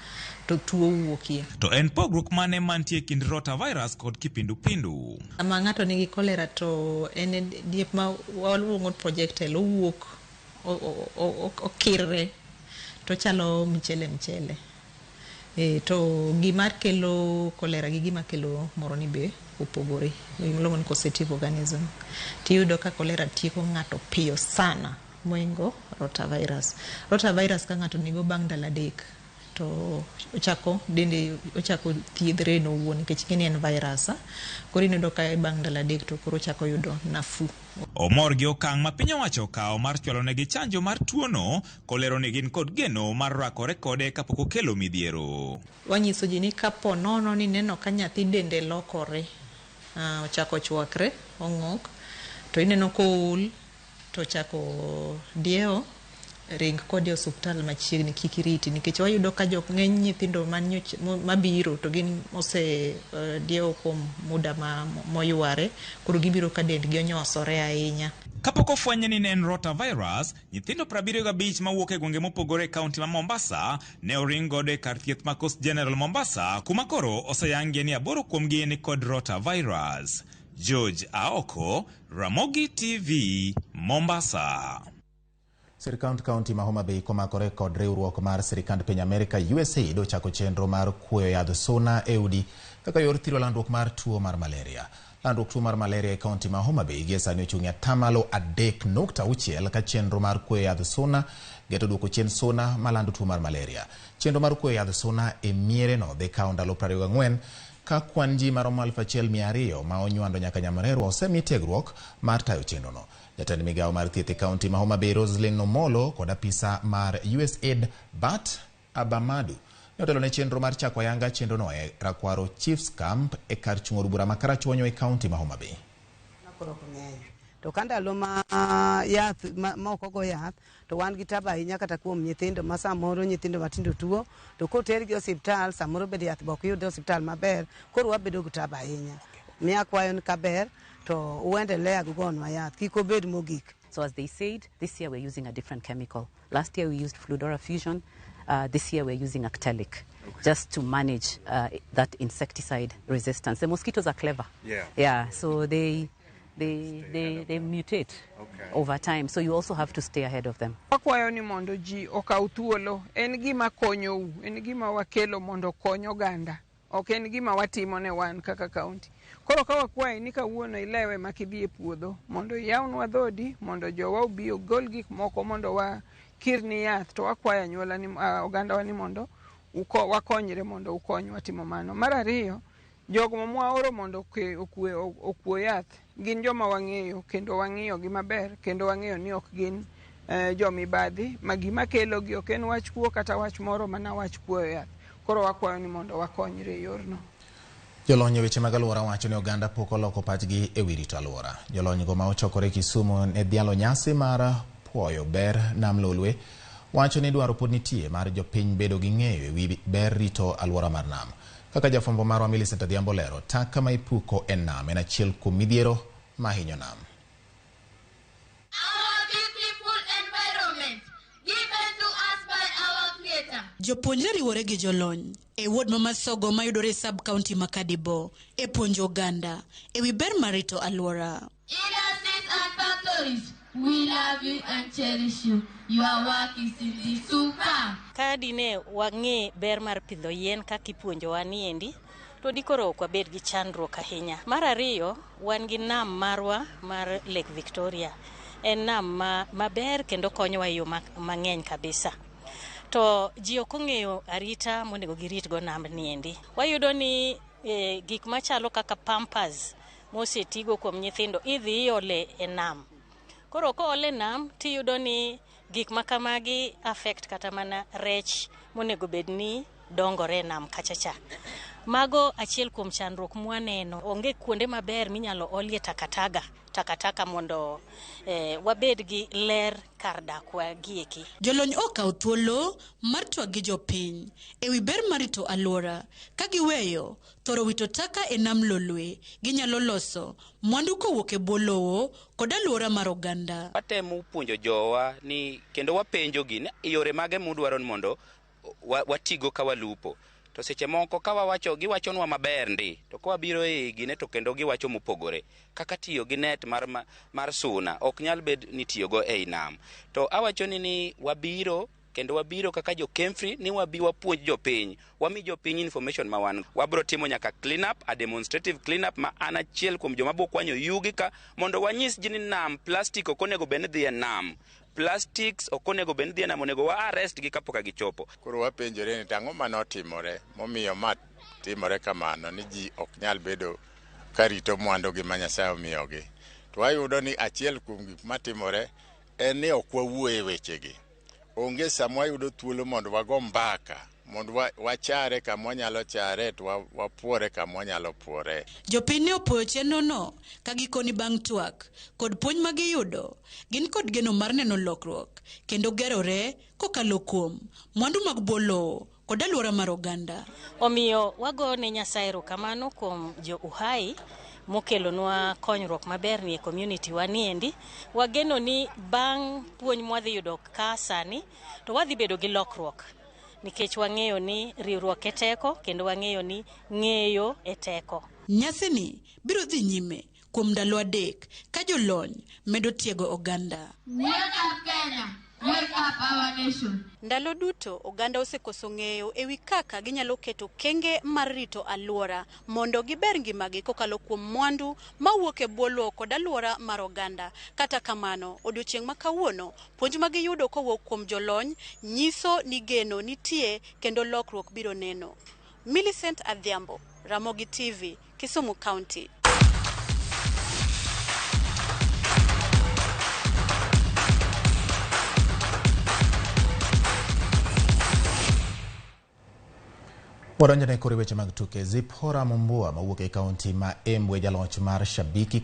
to tuo wuokie. To en pogruok mane mantie kind rotavirus kod kipindupindu? Sama ng'ato nigi cholera to en e diep ma waluongo projectile owuok okirre to chalo mchele mchele. To gima kelo cholera gi gima kelo moro ni be opogore. Iluongo ni causative organism. Tiyudo ka cholera tieko ng'ato piyo sana moingo rotavirus. Rotavirus ka ng'ato nigo bang' ndalo 3 to ochako dende ochako thiedhre en owuon nikech ing'e ni en virus. Koro ineno ka bang' ndalo 3 to koro ochako yudo nafuu. Omor gi okang' ma piny owacho okawo mar chwalonegi chanjo mar tuono, kolero ni gin kod geno mar rakore kode kapok okelo midhiero. Wanyiso ji ni kapo nono ni neno ka nyathi dende lokore, ochako chwakre, ong'ok, to ineno kool, to ochako diewo, ring kode e osuptal machiegni kik iriti nikech wayudo ka jok ng'eny nyithindo mabiro to gin ose diewo kuom muda ma moyware, koro gibiro ka dendgi onyosore ahinya. Kapok ofwenye ni ne en rotavirus, nyithindo 75 mawuok e gwenge mopogore e kaunti ma Mombasa ne oring godo e kar thieth ma Coast General Mombasa, kuma koro oseyangie ni 8 kuomgi ni kod rotavirus. George Aoko, Ramogi TV, Mombasa. Sirkand kaunti ma Homa Bay komakore kod riwruok mar sirkand piny Amerika USAID ochako chenro mar kuoyo yadh suna e udi kaka yor thiro landruok mar tuo mar malaria. Landruok tuo mar malaria e kaunti ma Homa Bay gie sani ochung' e atamalo 3.6 ka chenro mar kuoyo yadh suna geto duoko chien suna malando tuo mar malaria. Chenro mar kuoyo yadh suna e miereno dhi kawo ndalo 24 ka kwan ji maromo 1200 ma onywando nyaka Nyamrerwa osemi tiegruok mar tayo chenrono. Jatend migawo mar thieth e kaunti ma Homa Bay Roslyn Omolo kod apisa mar USAID Bart Abamadu ne otelo ne chenro mar chako ayanga chenrono e Rakwaro Chiefs Camp e kar chung' od bura ma Karachuonyo e kaunti ma Homa Bay. To ka ndalo ma yath ma ok ogo yath to wan gi tabu ahinya kata kuom nyithindo ma samoro nyithindo matindo tuo to kotergi e osiptal samoro bende yath be ok yudre e osiptal maber, koro wabedo gi tabu ahinya. Miya akwayo ni kaber to uendelea gi gonwa yath kik obed mogik. So as they said, this year we're using a different chemical. Last year we used Fludora Fusion. This year we're using Actellic, just to manage that insecticide resistance. The mosquitoes are clever. Yeah, so they mutate over time, so you also have to stay ahead of them. Wakwayo ni mondo ji okaw thuolo, en gima konyou, en gima wakelo mondo okony oganda, ok en gima watimo ne wan kaka kaunti. Koro ka wakwayi ni kawuono ilewe ma kidhi e puodho mondo iyawnwa dhodi mondo jowa obi ogol gik moko mondo wakirni yath, to wakwayo anyuola ni ogandawa ni mondo wakonyre mondo ukonywa timo mano. Mar ariyo, jogo mwaoro mondo okuo yath gin joma wang'eyo kendo wang'iyogi maber kendo wang'eyo ni ok gin jomibadhi ma gima kelogi ok en wach kuo kata wach moro mana wach kuoyo yath. Koro wakwayo ni mondo wakonyre e yorno. Jolony e weche mag alwora wacho ni oganda pok oloko pachgi e wi rito alwora. Jolonygo ma ochokore Kisumu ne dhialo nyasi mar puoyo ber Nam Lolwe wacho ni dwaro pod nitie mar jopiny bedo gi ng'eyo e wi ber rito alwora mar nam. Kaka jafwambo marwa Millicent Adhiambo lero, taka ma ipuko e nam en achiel kuom midhiero ma hinyo nam. Jopuonjre riwore gi jolony e ward ma Masogo mayudore e sub county ma Kadibo e puonjo oganda e wi ber mar rito alwora. Industries and factories We love you and cherish you. Your work is indeed super. Ka dine wang'e ber mar pidho yien kaka ipuonjowa niendi, to dikoro ok wabed gi chandruok ahinya. Mar ariyo, wan gi nam marwa mar Lake Victoria. En nam maber kendo konyowa e yo mang'eny kabisa. To ji ok ong'eyo arita monego girit go nam niendi. Wayudo ni gik machalo kaka pampers mosetigo kuom nyithindo idhi iole e nam. Koro koole nam tiyudo ni gik makamagi affect kata mana rech monego bed ni dongore e nam kachacha. Mago achiel kuom chandruok mwaneno. Onge kuonde maber minyalo olie takataka mondo wabed gi ler kar dakwa gieki. Jolony okawo thuolo mar twak gi jopiny ewi ber mar rito alwora ka giweyo thoro wito taka e nam Lolwe, ginyalo loso mwandu kowuok e bwo lowo kod alwora mar oganda. Watemo puonjo jowa ni kendo wapenjogi ni yore mage mudwaro ni mondo watigo ka walupo. To seche moko ka wawacho giwachonwa maber ndi, to ka wabiro e gine to kendo giwacho mopogore. Kaka tiyo gi net mar suna ok nyal bed ni tiyogo ei nam. To awacho ni wabiro kendo wabiro kaka jo Kemfri ni wabi wapuonj jopiny, wami jopiny information ma wan. Wabro timo nyaka clean up, a demonstrative clean up ma an achiel kuom joma bo kwanyo yugi ka mondo wanyis ji ni nam plastic ok onego bed ni dhi e nam. Plastics ok onego bed ni dhi e nam, onego wa arrest gi kapok gichopo. Koro wapenjore ni tang'o manotimore momiyo ma timore kamano ni ji ok nyal bedo karito mwandugi ma Nyasaye omiyogi. To wayudo ni achiel kuom gik matimore en ni ok wawuoye e wechegi. Onge sama wayudo thuolo mondo wago mbaka, mondo wachare kama wanyalo chare to wapuore kama wanyalo puore. Jopiny ne opuoyo chenrono ka gikoni bang' twak kod puonj ma giyudo, gin kod geno mar neno lokruok kendo gerore kokalo kuom mwandu mag bwo lowo kod alwora mar oganda. Omiyo wago ne Nyasaye erokamano kuom jo Uhai mokelonwa konyruok maber ni e community wa niendi. Wageno ni bang' puonj mwadhi yudo ka sani to wadhi bedo gi lokruok, nikech wang'eyo ni riwruok e teko kendo wang'eyo ni ng'eyo e teko. Nyasini biro dhi nyime kuom ndalo 3 ka jolony medo tiego oganda. Wake up Kenya, wake up our nation. Ndalo duto oganda osekoso ng'eyo ewi kaka ginyalo keto kenge mar rito alwora mondo giber ngimagi kokalo kuom mwandu mawuok e bwo lowo kod alwora mar oganda. Kata kamano, odiochieng' ma kawuono, puonj ma giyudo kowuok kuom jolony nyiso ni geno nitie kendo lokruok biro neno. Millicent Adhiambo, Ramogi TV, Kisumu County. Wadonjo ne kore weche mag tuke. Zipporah Mumbua mawuok e kaunti ma Embu e jaloch mar Shabiki